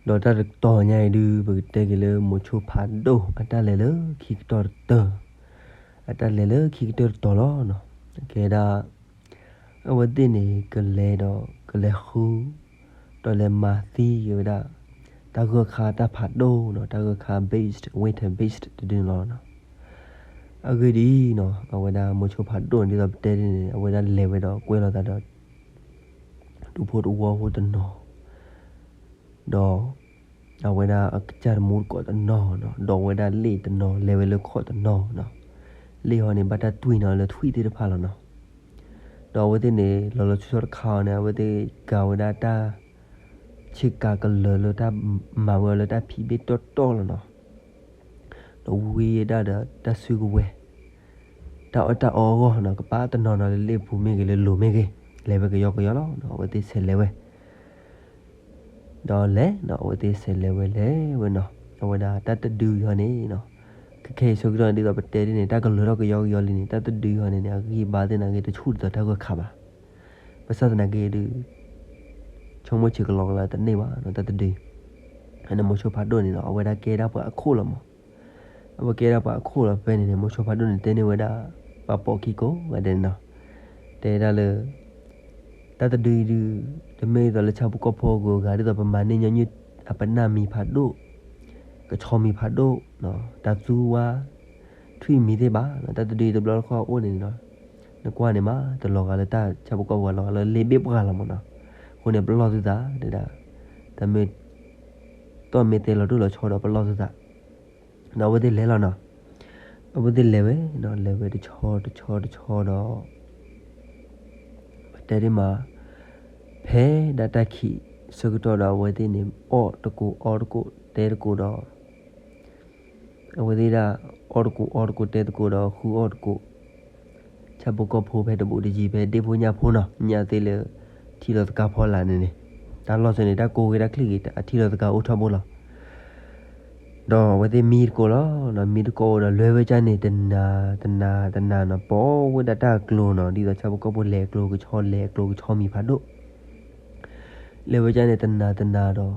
ဒီးတၢ်တတီၤညါအံၤဒုး ပကတဲက့ၤလၢမိၤဆိဖးဒိၣ်အတၢ်လဲၤလၢခံကတၢၢ်တတီၤ, အတၢ်လဲၤလၢခံကတၢၢ်တတီၤလီၤနီၤ. ကဲဒၣ် အဝဲသ့ၣ်န့ၣ် ကလဲၤဒီး ကလဲၤဃု ဒီးလဲၤမၤသံက့ၤဝဲဒၣ် တၢ်ဂၢၢ်ခါတၢ်ဖးဒိၣ်နီၤ, တၢ်ဂၢၢ်ခါ beast, winter beast တဒုန့ၣ်လီၤနီၤ. အဂ့ၢ်ဒ်အံၤနီၤ, အဝဲဒၣ်မိၤဆိဖးဒိၣ်န့ၣ် ဒ်သိးပတဲဒ်န့ၣ် အဝဲဒၣ်လဲၤဝဲဒီးကွဲလိာ်သးဒီး ဒူဖိတဝီဖိတနီၤ ဒီး အဝဲဒၣ်အကစၢ်တမူတကိးတနီၤနီၤ, ဒီးအဝဲဒၣ်လ့ၣ်တနီၤ လဲၤဝဲလၢခီၣ်တနီၤနီၤ. လ့ၣ်ဟီန့ၣ် ဘၣ်တၢ်တွံၢ်နီၤလၢထွံၣ်သ့ၣ်တဖၣ်လီၤနီၤ. ဒီးအဝဲသ့ၣ်န့ၣ် လီၤလီၤဆီဆီတခါအံၤန့ၣ် အဝဲသ့ၣ်ကၤဝဲဒၣ်တၢ် ဆ့ကၤကလၢာ်လၢတၢ်မၤဝဲအီၤလၢတၢ်ဖံးဘ့ၣ်တီၢ်တီၢ်လီၤနီၤ. ဒီးဝံဝဲဒၣ်ဒီးတၢ်စုကဝဲၤ တၢ်အီၣ်တၢ်အီအဂီၢ်နီၤ, ကပာ်တနီၤနီၤလၢလ့ၣ်ပူၤမ့ၢ်ဂ့ၤ လၢလိၤမ့ၢ်ဂ့ၤ, လဲၤဝဲကယီကယီလီၤနီၤ. အဝဲသ့ၣ်ဆဲးလဲၤဝဲ ဒီးလဲၤနီၤ, အဝဲသ့ၣ်ဆဲးလဲၤဝဲလဲၤဝဲနီၤ. အဝဲဒၣ်တၢ်တဒုအံၤဟီန့ၣ်နီၤ, ခဲခဲအံၤဆၢကတီၢ်န့ၣ် ဒ်သိးပတဲဒ်န့ၣ် တၢ်ကလၢၤထီၣ်ကယီကယီလံန့ၣ် တၢ်တဒုအံၤဟီန့ၣ်န့ၣ် အဂံၢ်အဘါသ့ၣ်န့ၣ် အဂ့ၢ်တဆူၣ်ဒ်သိးတၢ်ဂၢၢ်ခါဘၣ်. ဘၣ်ဆၣ်သနာ်က့ဒုး ဆိကမိၣ်ဆံးကလီကလီတန့ၢ်ဘၣ်နီၤ တၢ်တဒုအံၤ. အန့ၣ်မိၤဆိဖးဒိၣ်န့ၣ်နီၤ အဝဲဒၣ်ကဲဒၣ်ပှၤအခိၣ်လီၤမး. အဝဲကဲဒၣ်ပှၤအခိၣ်လီၤဖဲန့ၣ်န့ၣ် မိၤဆိဖးဒိၣ်န့ၣ် တဲန့ၢ်ဝဲဒၣ် ပှၤပိာ်ခံကိးဂၤဒဲးနီၤ, တဲဒၣ်လၢ တၢ်တဒုအံၤဒုး တမ့ၢ်ဒ်သိးလၢဆၣ်ဖိကီၢ်ဖိအဂုၤအဂၤ ဒ်သိးပမၤန့ၢ်ညီနုၢ်အပနၢ်မံၤဖးဒိၣ်, ကဆီမံၤဖးဒိၣ်, တၢ်သူဝါ ထွံၣ်မံၤသ့ၣ်ဘၣ်နီၤ. တၢ်တဒုအံၤတဘျီတခီၣ်အအိၣ်န့ၣ်နီၤ, နကွၢ်န့ၣ်မး တလီၤဂာ်လၢတၢ်ဆၣ်ဖိကီၢ်ဖိ လီၤဂာ်လၢလ့ဘ့ၣ်ပှၢ်လီၤမးနီၤ. အဃိန့ၣ် ပလီၢ်သုသး တဲဒၣ် တၢ်မ့ၢ် တီၢ်မ့ၢ်သဲလီၤတိၢ်လီၤဆီဒီးပလီၢ်သုသး ဒီးအဝဲသ့ၣ်လဲၤလီၤနီၤ. အဝဲသ့ၣ်လဲၤဝဲနီၤ, လဲၤဝဲတဆီတဆီတဆီဒီး ပတဲဒ်မး ဖဲဒၣ်တၢ်ခံးဆၢကတီၢ်ဒီး အဝဲသ့ၣ်န့ၣ် အီၣ်တကိးအီတကိးတဲတကိးဒီး အဝဲသ့ၣ်ဒၣ် အီၣ်တကိးအီတကိးတဲတကိးဒီးဃုအီၣ်တကိး ဆၣ်ဖိကီၢ်ဖိဖဲတဘူးတယံၤ ဖဲဒ့ၣ်ဖိညၣ်ဖိနီၤ, ညၣ်သ့ၣ်လၢ ထံလီၤသကၤဖီလာ်န့ၣ်န့ၣ်, တၢ်လီၢ်ဆၢန့ၣ် တၢ်ကိးဂ့ၤတၢ်ချံၣ်ဂ့ၤ အထံလီၤသကၤအိၣ်ထီဘိလီၤ. ဒီးအဝဲသ့ၣ်မံတကိးလီၤ, မံတကိးဒီးလဲၤဝဲကၢ်န့ၣ် တနၤတနၤတနၤနီၤ, ပိာ်ဝဲဒၣ်တၢ်အကျိၤနီၤ, ဒ်သိးဆၣ်ဖိကီၢ်ဖိလဲၤအကျိၤကဆီ လဲၤအကျိၤကဆီမံၤဖးဒိၣ်, လဲၤဝဲကၢ်န့ၣ် တနၤတနၤဒီး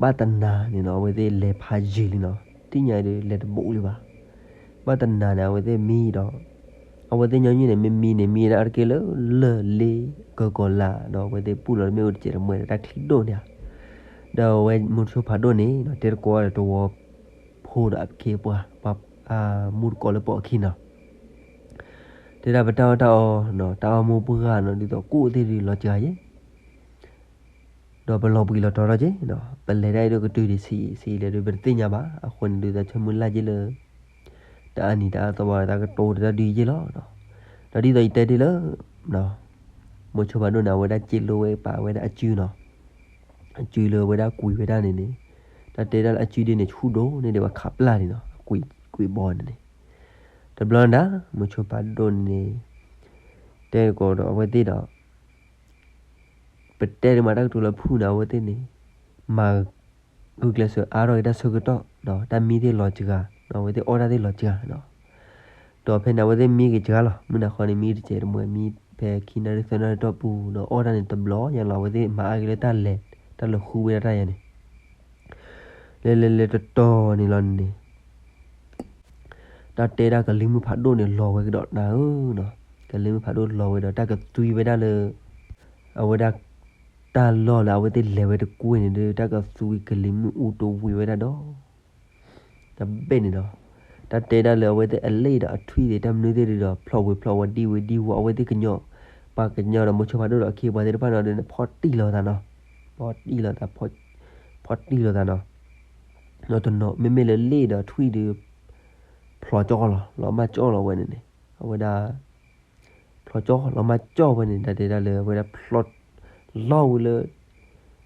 ဘၣ်တနၤန့ၣ်နီၤ အဝဲသ့ၣ်လဲၤဖးယံာ်လံနီၤ, သ့ၣ်ညါဒုးလဲၤတဘူးလံဘၣ်. ဘၣ်တနၤန့ၣ် အဝဲသ့ၣ်မံဒီး အဝဲသ့ၣ်ညီနုၢ်န့ၣ် မ့ၢ်မံန့ၣ် မံဒၣ်အါတက့ၢ်လၢ လၢၢ်လ့ကၢၤကီၤလၤ ဒီးအဝဲသ့ၣ်ပူၣ်လီၤတမ့ၣ်အူတစဲးတမှဲဒီးတၢ်ချံဒိၣ်န့ၣ်ဧါ. ဒီးအဝဲမိၤဆိဖးဒိၣ်န့ၣ်နီၤ တဲတကိးဒီးတဝီဖိဒီးအခ့အပှၤ ပှၤ မူတကိးလၢပိာ်အခံနီၤ, တဲဒၣ်ပတၢ်အီၣ်တၢ်အီနီၤ တၢ်အီၣ်မူပှၢ်ဂၤနီၤ ဒ်သိးကိၣ်သ့ၣ်ဒုးလီၤစှၤယဲ ဒီးပလီၤဘှံးလီၤတီၤထီၣ်က့ၤနီၤ, ပလဲၤဒၣ်အံၤဒီးကတုၤဒံးဆံးဆံးလဲၣ်ဒီး ပတသ့ၣ်ညါဘၣ်. အဃိန့ၣ်ဒုး တၢ်ဆၢမုၢ်လၢ်က့ၤလၢ တၢ်အနံၤတၢ်အသီဘၣ် တၢ်ကတိၤတၢ်ဒုးယ့ၢ်လီၤ. ဒီးဒ်သိးယတဲတ့ၢ်လၢ မိၤဆိဖးဒိၣ်န့ၣ် အဝဲဒၣ်စ့လိဝဲပာ်ဝဲဒၣ်အစုနီၤ, အစုလၢအဝဲဒၣ်ကွံာ်ဝဲဒၣ်န့ၣ်န့ၣ်, တၢ်တဲဒၣ်လၢအစုဒ်န့ၣ် ဆူၣ်ဒိၣ်န့ၢ်ဒံးဘၣ်ခးပျၢ်န့ၣ်နီၤ, ကွံာ်ကွံာ်ဘီန့ၣ်န့ၣ်, တဘျီဒၣ် မိၤဆိဖးဒိၣ်န့ၣ်န့ၣ် တဲတကိးဒီးအဝဲသ့ၣ်ဒီး ပတဲဒ်မးတၢ်ကတိၤလၢဖုၣ်န့ၣ် အဝဲသ့ၣ်န့ၣ် မၤဂုာ်ကျဲးစၢးအါထီၣ်က့ၤတၢ်ဆၢကတီၢ်ဒီး တၢ်မံသ့ၣ်လီၤစှၤ ဒီးအဝဲသ့ၣ်အီၣ်တၢ်သ့ၣ်လီၤစှၤနီၤ. ဒီးဖဲန့ၣ် အဝဲသ့ၣ်မံက့ၤစှၤလီၤ, မုၢ်နၤဃီန့ၣ် မံတစဲးတမှဲ မံဖဲခံနၣ်ရံၣ်သၢနၣ်ရံၣ်တီၢ်ပူၤ ဒီးအီၣ်တၢ်န့ၣ်တဘျီညါလီၤ. အဝဲသ့ၣ်မၤအါက့ၤလၢတၢ်လဲၤ တၢ်လၢဃုဝဲဒၣ်တၢ်ယါန့ၣ် လဲၤလဲၤလဲၤတတီၤန့ၣ်လီၤန့ၣ် တၢ်တဲဒၣ်ကလံၤမုၢ်ဖးဒိၣ်န့ၣ်လီၤဝဲကဒီးနၤဧၢနီၤ, ကလံၤမုၢ်ဖးဒိၣ်လီၤဝဲဒီး တၢ်ကသွံဝဲဒၣ်လၢ အဝဲဒၣ် တၢ်လီၢ်လၢအဝဲသ့ၣ်လဲၤဝဲတကွ့ၢ်န့ၣ်ဒီး တၢ်ကသွံကလံၤမုၢ်အူတဝံၤဝဲဒၣ်ဒီး တဘ့ၣ်န့ၣ်ဒီး တၢ်တဲဒၣ်လၢအဝဲသ့ၣ်အလ့ၣ်ဒီးအထွံၣ်သ့ၣ် တၢ်မနုၤသ့ၣ်ဒုးဒီး ဖျိးဝံၤဖျိးဝီၤ ဒံဝံၤဒံဝီၤ အဝဲသ့ၣ်ကညီ ပှၤကညီဒီးမိၤဆိဖးဒိၣ်ဒီးအခ့အပှၤသ့ၣ်တဖၣ်န့ၣ်ဒီး ဖီၣ်တံၢ်လိာ်သးနီၤ, ဖီၣ်တံၢ်လိာ်သး ဖီၣ်တံၢ်လိာ်သးနီၤ, ဒီးတနီၤ မ့မ့ၢ်လၢလ့ၣ်ဒီးထွံၣ်ဒုး ဖျိးကၠီလီၤ လီၤမၢ်ကၠီလီၤဝဲန့ၣ်န့ၣ်, အဝဲဒၣ် ဖျိးကၠီလီၤမၢ်ကၠီဝဲန့ၣ် တၢ်တဲဒၣ်လၢအဝဲဒၣ်ဖျိး လီၤဝံၤလၢ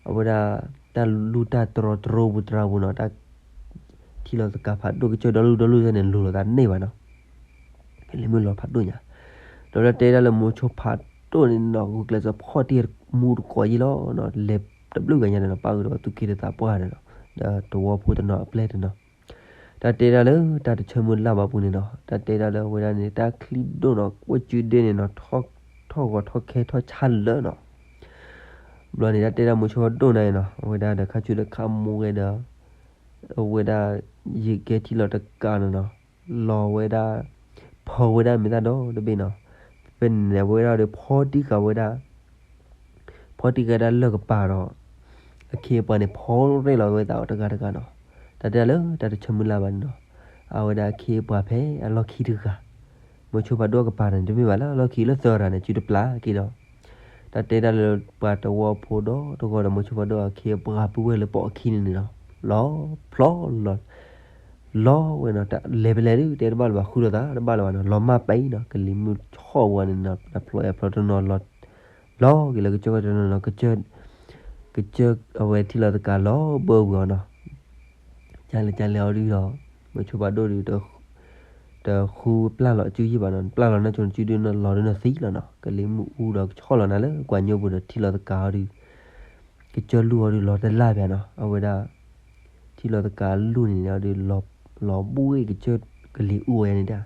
အဝဲဒၣ် တၢ်လူၢ်တၢ်တြီတြိပူၤတြီပူၤနီၤ, တၢ်ထံလီၤသကၤဖးဒိၣ်ကစၢၢ်ဒီလူၢ်ဒီလူၢ်သ့ၣ်န့ၣ် လူၤလိာ်သးတန့ၢ်ဘၣ်နီၤ, ကလံၤမုၢ်လီၤဖးဒိၣ်ညါ, ဒီးတၢ်တဲဒၣ်လၢမိၤဆိဖးဒိၣ်န့ၣ်နီၤ ဂုာ်ကျဲးစၢးဖီၣ်တံၢ်မူတကိးယံာ်လီၤနီၤ, လဲၤတဘျုးဂၤညါန့ၣ်နီၤ ပၣ်ဃုာ်ဒီးသူၣ်က့သးပှၢ်န့ၣ်နီၤ, ဒီးတဝီဖိတနီၤအပျဲၢ်တနီၤ တၢ်တဲဒၣ်လၢတၢ်တဆၢမုၢ်လၢ်ဘၣ်ပူၤန့ၣ်နီၤ, တၢ်တဲဒၣ်လၢအဝဲဒၣ်န့ၣ် တၢ်ချံဒိၣ်နီၤ ကွဲစုဒ့န့ၣ်နီၤ ထီၣ်ဂီၤထီၣ်ခဲထီၣ်ဆါလၢာ်နီၤ, ဘျီန့ၣ် တၢ်တဲဒၣ်မိၤဆိဖးဒိၣ်န့ၣ်နီၤ အဝဲဒၣ်ဒီးခါဆူဒီးခါမိၢ်ဂဲၤဒီး အဝဲဒၣ် ယကဲထံၣ်လီၤတကးနီၤနီၤ လီၤဝဲဒၣ် ဖီဝဲဒၣ်မ့ၢ်တၢ်ဒီတဘ့ၣ်နီၤ ဖဲန့ၣ်န့ၣ် အဝဲဒၣ်ဒီးဖီတံၢ်ဃာ်ဝဲဒၣ် ဖီတံၢ်ဃာ်ဒၣ်လၢၢ်ကပၤဒီး အခ့အပှၤန့ၣ် ဖီရဲၣ်လီၤဝဲသးအီၤတဂၤတဂၤနီၤ တၢ်တဲလၢတၢ်တဆၢမုၢ်လၢ်ဘၣ်န့ၣ်နီၤ အဝဲဒၣ်အခ့အပှၤဖဲအလီၢ်ခံတဂၤ မိၤဆိဖးဒိၣ်အကပၤန့ၣ် တမ့ၢ်ဘၣ်လၢအလီၢ်ခံလၢသၢတဂၤန့ၣ် စုတပျၢ်က့ၤဒီး တၢ်တဲဒၣ်လၢပှၤတဝီဖိဒီတဂီၤဒီး မိၤဆိဖးဒိၣ်အခ့အပှၤပုၢ်ဝဲၢ်လၢပိာ်အခံန့ၣ်န့ၣ်နီၤ လီၤဖျီလီၤ လီၤဝဲနီၤ တၢ်လဲၤဖဲလဲၣ်ဒုး တဲတဘၣ်လၢၤဘၣ် ဃုလိာ်သးတဘၣ်လၢၤဘၣ်နီၤ လီၤမၢ်ပံနီၤ ကလံၤမုၢ်ဆီၣ်ဝဲန့ၣ်နီၤ တၢ်ဖျီအဖျီတနီၤလီၤ လီၤက့ၤလၢကစၢၢ်ကတနီၤနီၤ ကစၢၢ် ကစၢၢ်အဝဲထံၣ်လီၤသကးလီၤဘၢဝံၤအီၤနီၤ ကလဲၤကလဲၤအီၤဒုးဒီး မိၤဆိဖးဒိၣ်ဒုး တဃုပျၢ်လီၤအစုယံၢ်ဘၣ်နီၤ ပျၢ်လီၤနၢ်ကၠိနစုဒုးနီၤ လီၤဒုးနီၤသံလီၤနီၤ ကလံၤမုၢ်အူဒီးကဆီၣ်လီၤနၤလၢကွၢ်ညိပူၤဒီးထံၣ်လီၤသကးအီၤဒုး ကစၢၢ်လူၢ်အီၤဒုးလီၤတလၢ်ဘၣ်နီၤ အဝဲဒၣ် ထံၣ်လီၤသကးလူၢ်န့ၣ်န့ၣ်ဒီး လီၤဘှ့ၣ်ကစၢၢ်ကလံၤအူဝဲန့ၣ်ဒၣ်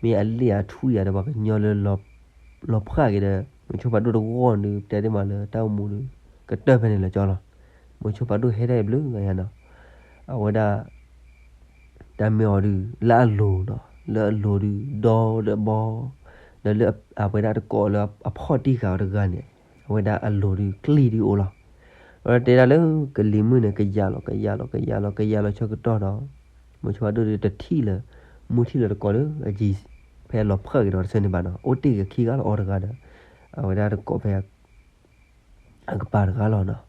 မ့ၢ်အလ့ၣ်အထူၣ်ယၤဒီးပှၤကညီလၢ လီၤဖှၣ်က့ၤဒီး မိၤဆိဖးဒိၣ်တဂီၢ်ဒီး တဲဒ်မးလၢတၢ်အိၣ်မူဒီး ကတၢၢ်ဖဲန့ၣ်လီၤကၠီလီၤ. မိၤဆိဖးဒိၣ်ဟဲဒၣ်အံၤဘျုးဂၤယၤနီၤ အဝဲဒၣ် တၢ်မ့ၢ်အီၤဒုး လၢအလိၤနီၤ လၢအလိၤဒုး ဒီဒီးဘီ ဒီးလၢအဝဲဒၣ်တကိးလၢအဖီၣ်တံၢ်ဃာ်အီၤတဂၤန့ၣ် အဝဲဒၣ်အလိၤဒုး ကျံၣ်ဒုးအိၣ်လီၤ. အဝဲဒၣ်တဲဒၣ်လၢကလံၤမုၢ်န့ၣ် ကယၤလီၤ ကယၤလီၤ ကယၤလီၤ ကယၤလီၤဆၢကတီၢ်ဒီး မိၤဆိဖးဒိၣ်ဒုးတထံၣ်လၢ မုၢ်ထံၣ်လၢတကိးလၢအယံၤ ဖဲအလီၤဖှၣ်က့ၤဒီးတဆၢန့ၣ်ဘၣ်နီၤ အိၣ်တ့ၢ်က့ၤခံဂၤလီၤအီၤတဂၤဒီး အဝဲဒၣ်တကိးဖဲ အကပၤတဂၤလီၤနီၤ.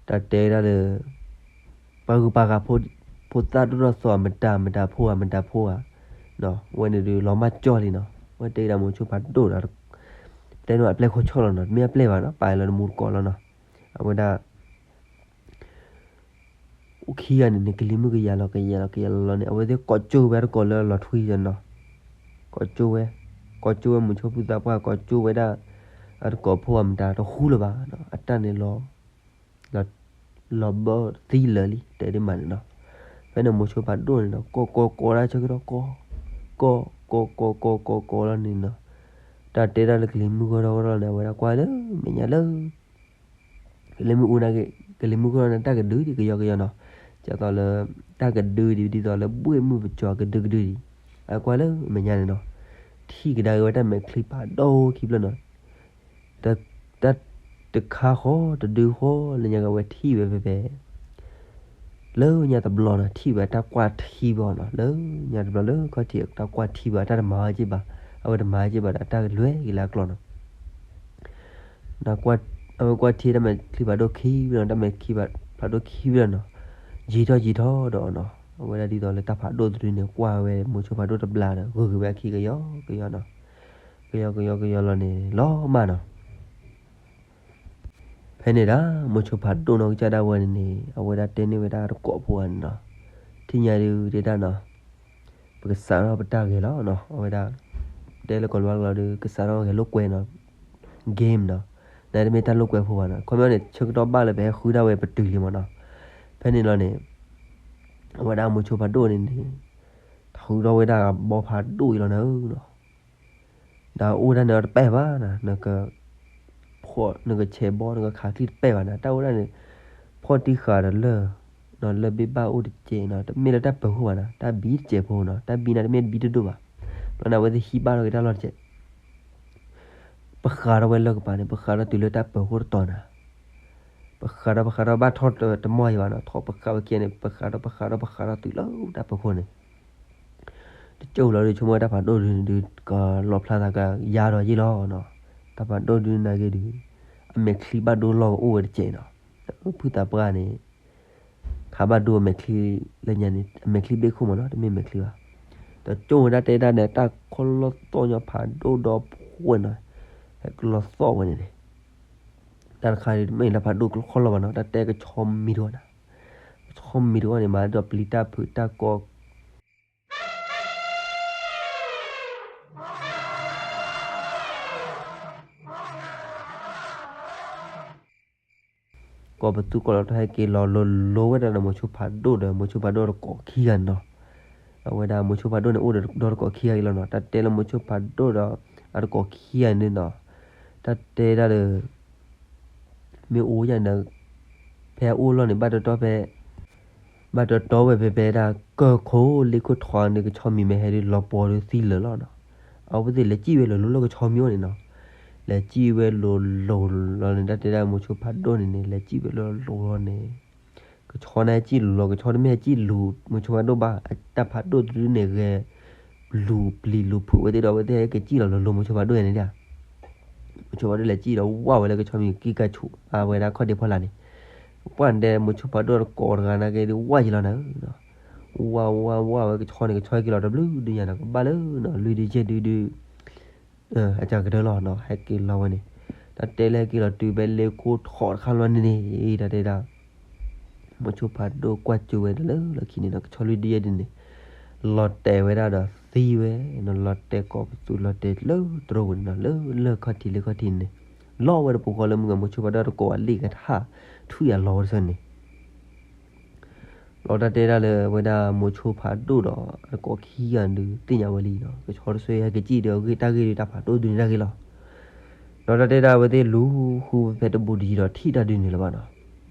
တၢ်တဲဒၣ်လၢ ပှၤဂုၤပှၤဂၤဖိ ဖိသၣ်ဒိၣ်ထီၣ်သီ မတၤမတၤဖိဧါ မတၤဖိဧါ ဝဲန့ၣ်ဒုးလီၤမၢ်ကၠီလံနီၤ. အဝဲတဲဒၣ်မိၤဆိဖးဒိၣ်ဒီး တဲန့ၢ်အပျဲၢ်ခိၣ်ဆီၣ်လီၤနီၤ တမ့ၢ်အပျဲၢ်ဘၣ်နီၤ ပာ်လၢနမူတကိးလီၤနီၤ. အဝဲဒၣ် အိၣ်ခံဂၤန့ၣ်န့ၣ် ကလံၤမုၢ်ကယၤလီၤ ကယၤလီၤ ကယၤလီၤလီၤန့ၣ် အဝဲသ့ၣ်ကိးကၠိဝဲတကိးလၢအလီၤထွံယၤနီၤ. ကိးကၠိဝဲ ကိးကၠိဝဲမိၤဆိဖုသးပှၢ် ကိးကၠိဝဲဒၣ် အတကိးဖိအမတၤတဃူလၢၤဘၣ်နီၤ အတၢ်န့ၣ်လီၤ လီၤဘၢသံလၢာ်လံ တဲဒ်မးန့ၣ်နီၤ. ဖဲန့ၣ်မိၤဆိဖးဒိၣ်န့ၣ်နီၤ ကိးကိးကိးဒၣ်ဆၢကတီၢ်ကိး ကိး ကိးကိးကိးကိးကိးလီၤန့ၣ်နီၤ. တၢ်တဲဒၣ်လၢကလံၤမုၢ်ဂီၢ်ထီၣ်ဂီၢ်ထီၣ်န့ၣ် အဝဲဒၣ်ကွၢ်လၢမဲာ်ညါလၢ ကလံၤမုၢ်အူန့ၣ် ကလံၤမုၢ်ဂီၢ်ထီၣ်န့ၣ် တၢ်ကဒုဒံးကယီကယီနီၤ. ဒ်သိးလၢ တၢ်ကဒုဒံး ဒ်သိးလၢဘှ့ၣ်မုၢ်ပစီၤကဒုကဒုဒံး အကွၢ်လၢမဲာ်ညါန့ၣ်နီၤ. ထံၣ်ကဒါက့ၤဝဲတၢ်မဲာ်ချံဖးဒိၣ်ခံဖျၢၣ်နီၤ. တၢ်တခါဃီ တဒုဃီ လၢညါကဝဲထံၣ်ဝဲဖဲဖဲ လၢညါတဘျီနီၤ ထံၣ်ဝဲတၢ်ကွၢ်ထံဘၣ်နီၤ လၢညါတဘျီလၢခီၣ်ထံးတၢ်ကွၢ်ထံဘၣ် တၢ်တမၤဝဲက့ၢ်ဘၣ် အဝဲတမၤဝဲက့ၢ်ဘၣ်ဒီး တၢ်ကလွဲက့ၤလၢအကျိာ်နီၤ. အဝဲကွၢ်ထံတၢ်မဲာ်ချံဖးဒိၣ်ခံဖျၢၣ်နီၤ တၢ်မဲာ်ချံဖးဒိၣ်ခံဖျၢၣ်နီၤ ယံာ်ထီၣ်ယံာ်ထီၣ်ဒီးနီၤ အဝဲဒၣ်ဒ်သိးလၢတၢ်ဖးဒိၣ်တဒုန့ၣ် ကွၢ်ဝဲမိၤဆိဖးဒိၣ်တဘျီဒီး ဂုာ်က့ၤဝဲအခံကယီကယီနီၤ ကယီကယီကယီလီၤန့ၣ် လီၤမၢ်နီၤ. ဖဲန့ၣ်ဒၣ် မိၤဆိဖးဒိၣ်နီၢ်ကစၢ်ဒၣ်ဝဲန့ၣ်န့ၣ် အဝဲဒၣ်တဲန့ၢ်ဝဲဒၣ်တကိးဖိဧါန့ၣ်နီၤ. ထံၣ်ညါဒုးတဲဒၣ်နီၤ ပကစးထီၣ်ပတၢ်ဂဲၤလီၤနီၤ အဝဲဒၣ် တဲလၢကီၤလၤဝါကျိာ်ဒီး ကစးထီၣ်ဂဲၤလိာ်ကွဲနီၤ game နီၤ. နတမ့ၢ်တၢ်လိာ်ကွဲဖိဘၣ်နီၤ ခီပညီန့ၣ် ဆၢကတီၢ်ဘၣ်လၢပဟဲဃုဒၣ်ဝဲပတုာ်လံမးနီၤ. ဖဲန့ၣ်လီၤန့ၣ် အဝဲဒၣ်မိၤဆိဖးဒိၣ်န့ၣ်န့ၣ် ဃုထီၣ်ဝဲဒၣ်ဘီဖးဒိၣ်အံၤလီၤနၤဧၢနီၤ. ဒီးအိၣ်ဒၣ်န့ၣ်တပဲာ်ဘၣ်နီၤ နက ဖီၣ် နကဆဲးဘီ နကခးချံတပဲာ်ဘၣ်နီၤ တၢ်အိၣ်ဒၣ်န့ၣ် ဖီၣ်တံၢ်ဃာ်ဒီးလၢၢ် လၢၢ်ဘ့ၣ်ဘၣ်အိၣ်တစဲးနီၤ တမ့ၢ်လၢတၢ်ပၢၤခိၣ်ဘၣ်နီၤ တၢ်ဘံတစဲးဖိနီၤ တၢ်ဘံန့ၣ်တမ့ၢ်ဘံတဒိၣ်ဘၣ် ဘျီန့ၣ် အဝဲသ့ၣ်ဟံးဘၣ်ထီၣ်က့ၤတၢ်လီၢ်တစဲး ပဃးထီၣ်ဝဲလၢၢ်ကပၤန့ၣ် ပဃးထီၣ်တုၤလၢတၢ်ပၢၤခိၣ်တတီၤနီၤ ပဃးထီၣ်ပဃးထီၣ်ဘၣ်ထီၣ်တမီၢ်အံၤဘၣ်နီၤ ထီၣ်ပဃးဝဲခံဂၤန့ၣ် ပဃးထီၣ်ပဃးထီၣ်ပဃးထီၣ်တုၤလၢတၢ်ပၢၤခိၣ်န့ၣ် တကၠိလီၤဒုး ဆိကမိၣ်ဝဲတၢ်ဖးဒိၣ်ဒုးန့ၣ်ဒုး ကလီၣ်ဖျါသးကယါဒီးယ့ၢ်လီၤနီၤ တၢ်ဖးဒိၣ်ဒုးနာ်က့ဒုး အမဲာ်ချံဘၣ်ဒိလီၢ်ကအိၣ်ဝဲတစဲးနီၤ ဖုသးပှၢ်န့ၣ် ခးဘၣ်ဒိအမဲာ်ချံလၢညါန့ၣ် အမဲာ်ချံဘ့ၣ်ခိၣ်မးနီၤ တမ့ၢ်မဲာ်ချံဘၣ် ဒီးကၠိဝဲဒၣ်တဲဒၣ်န့ၣ် တၢ်ခီလီၤသီၣ်ညီဖးဒိၣ်ဒီးဖှဲၣ်နီၤ ဟဲကလီၤသီၣ်ဝဲန့ၣ်န့ၣ် တၢ်တခါဒုး တမ့ၢ်လၢဖးဒိၣ်ကလီၤခီလီၤဘၣ်နီၤ တၢ်တဲကဆီမံၤတဝီနီၤ ကဆီမံၤတဝီန့ၣ် မၤဒီးပျံၤတၢ်ဖုးတၢ်ကီ ကီၢ်ပသူကီၢ်လီၤတၢ်ဟဲက့ၤလီၤလိၤလိၤဝဲဒၣ်ဒီး မိၤဆိဖးဒိၣ်ဒီး မိၤဆိဖးဒိၣ်တကိးခံဂၤန့ၣ်နီၤ အဝဲဒၣ်မိၤဆိဖးဒိၣ်န့ၣ် အိၣ်ဒီးတကိးခံဂၤအံၤလီၤနီၤ တၢ်တဲလၢမိၤဆိဖးဒိၣ်ဒီး အတကိးခံဂၤန့ၣ်နီၤ တၢ်တဲဒၣ်ဒီး မ့ၢ်အိၣ်ယၤန့ၣ် ဖဲအအိၣ်လီၢ်န့ၣ် ဘၣ်တတီဖဲ ဘၣ်တတီဝဲဖဲဖဲဒၣ် ကၢၢ်ခိၣ်လ့ခိၣ်ထီန့ၣ် ကဆီမံၤမ့ၢ်ဟဲဒုးလီၤပှီၤဒုးသံလၢာ်လီၤနီၤ. အဝဲသ့ၣ်လဲၤစံၣ်ဝဲလိၤလိၤလၢကဆီမံၤအိၣ်န့ၣ်နီၤ. လဲၤစံၣ်ဝဲလိၤလိၤလီၤန့ၣ် တၢ်တဲဒၣ်မိၤဆိဖးဒိၣ်န့ၣ်န့ၣ် လဲၤစံၣ်ဝဲလိၤလိၤလီၤန့ၣ် ကဆီန့ၣ်ဟဲစံၣ်လူၤလီၤ ကဆီတမ့ၢ်ဟဲစံၣ်လူၤမိၤဆိဖးဒိၣ်ဘၣ် တၢ်ဖးဒိၣ်တဒုန့ၣ်ဂဲၤ လူၤပျံၤလူၤဖုးဝဲသ့ၣ်ဒီး အဝဲသ့ၣ်ဟဲက့ၤစံၣ်လီၤလိၤလိၤမိၤဆိဖးဒိၣ်ယၤန့ၣ်ဒၣ် မိၤဆိဖးဒိၣ်လဲၤစံၣ်ဒီး ဝၢ်ဝဲလၢကဆီမံၤကံကၢ်ဆူး အဝဲဒၣ်ခီၣ်ဒ့ဖီလာ်န့ၣ် ပှၢ်န့ၣ်တဲ မိၤဆိဖးဒိၣ်တကိးတဂၤနာ်က့ဒုး ဝၢ်ယံၤလီၤနၤဧၢနီၤ. ဝၢ်ဝၢ်ဝၢ်ဝဲကဆီန့ၣ် ကဆီဟဲက့ၤလီၤတဘျုးဒုးညါနီၤ ကဘၣ်လၢနီၤ လွံၢ်ဒုးယဲၢ်ဒုးဒုး အကကတၢၢ်လီၤနီၤ ဟဲက့ၤလီၤဝဲန့ၣ် တၢ်တဲလၢဟဲက့ၤလီၤတုၤဖဲလ့ခိၣ်ထီတခါလီၤန့ၣ်န့ၣ် တၢ်တဲဒၣ် မိၤဆိဖးဒိၣ်ကွၢ်ကၠိဝဲဒၣ်လၢလီၢ်ခံန့ၣ်နီၤ ကဆီလွံၢ်ဒုးယဲၢ်ဒုးန့ၣ် လီၤတဲာ်ဝဲဒၣ်ဒီးသံဝဲနီၤ လီၤတဲာ်ကိးပသူ လီၤတဲာ်လၢတြိပူၤန့ၣ်နီၤ လၢလၢၢ်ခီၣ်ထံးလၢခီၣ်ထံးန့ၣ် လီၤဝဲတပူၤဃီလၢမုၢ်ဂၤ မိၤဆိဖးဒိၣ်တကိးဝဲလံကထါ ထွံၣ်အလီၤဝဲတဆၢန့ၣ် လီၤတၢ်တဲဒၣ်လၢဝဲဒၣ်မိၤဆိဖးဒိၣ်ဒီး အတကိးခံဂၤဒုးသ့ၣ်ညါဝဲလံနီၤ ကဆီတဆၢဟဲက့ၤစံၣ်ဒီးအဂ့ၢ်တၢ်ဂ့ၢ်ဒုးတၢ်ဖးဒိၣ်ဒုးန့ၣ်တၢ်ဂ့ၢ်လီၤ. ဒီးတၢ်တဲဒၣ်အဝဲသ့ၣ်လူၤဃုဖဲတဘူးတယံၤဒီးထံၣ်တၢ်ဒုးန့ၣ်လၢၤဘၣ်နီၤ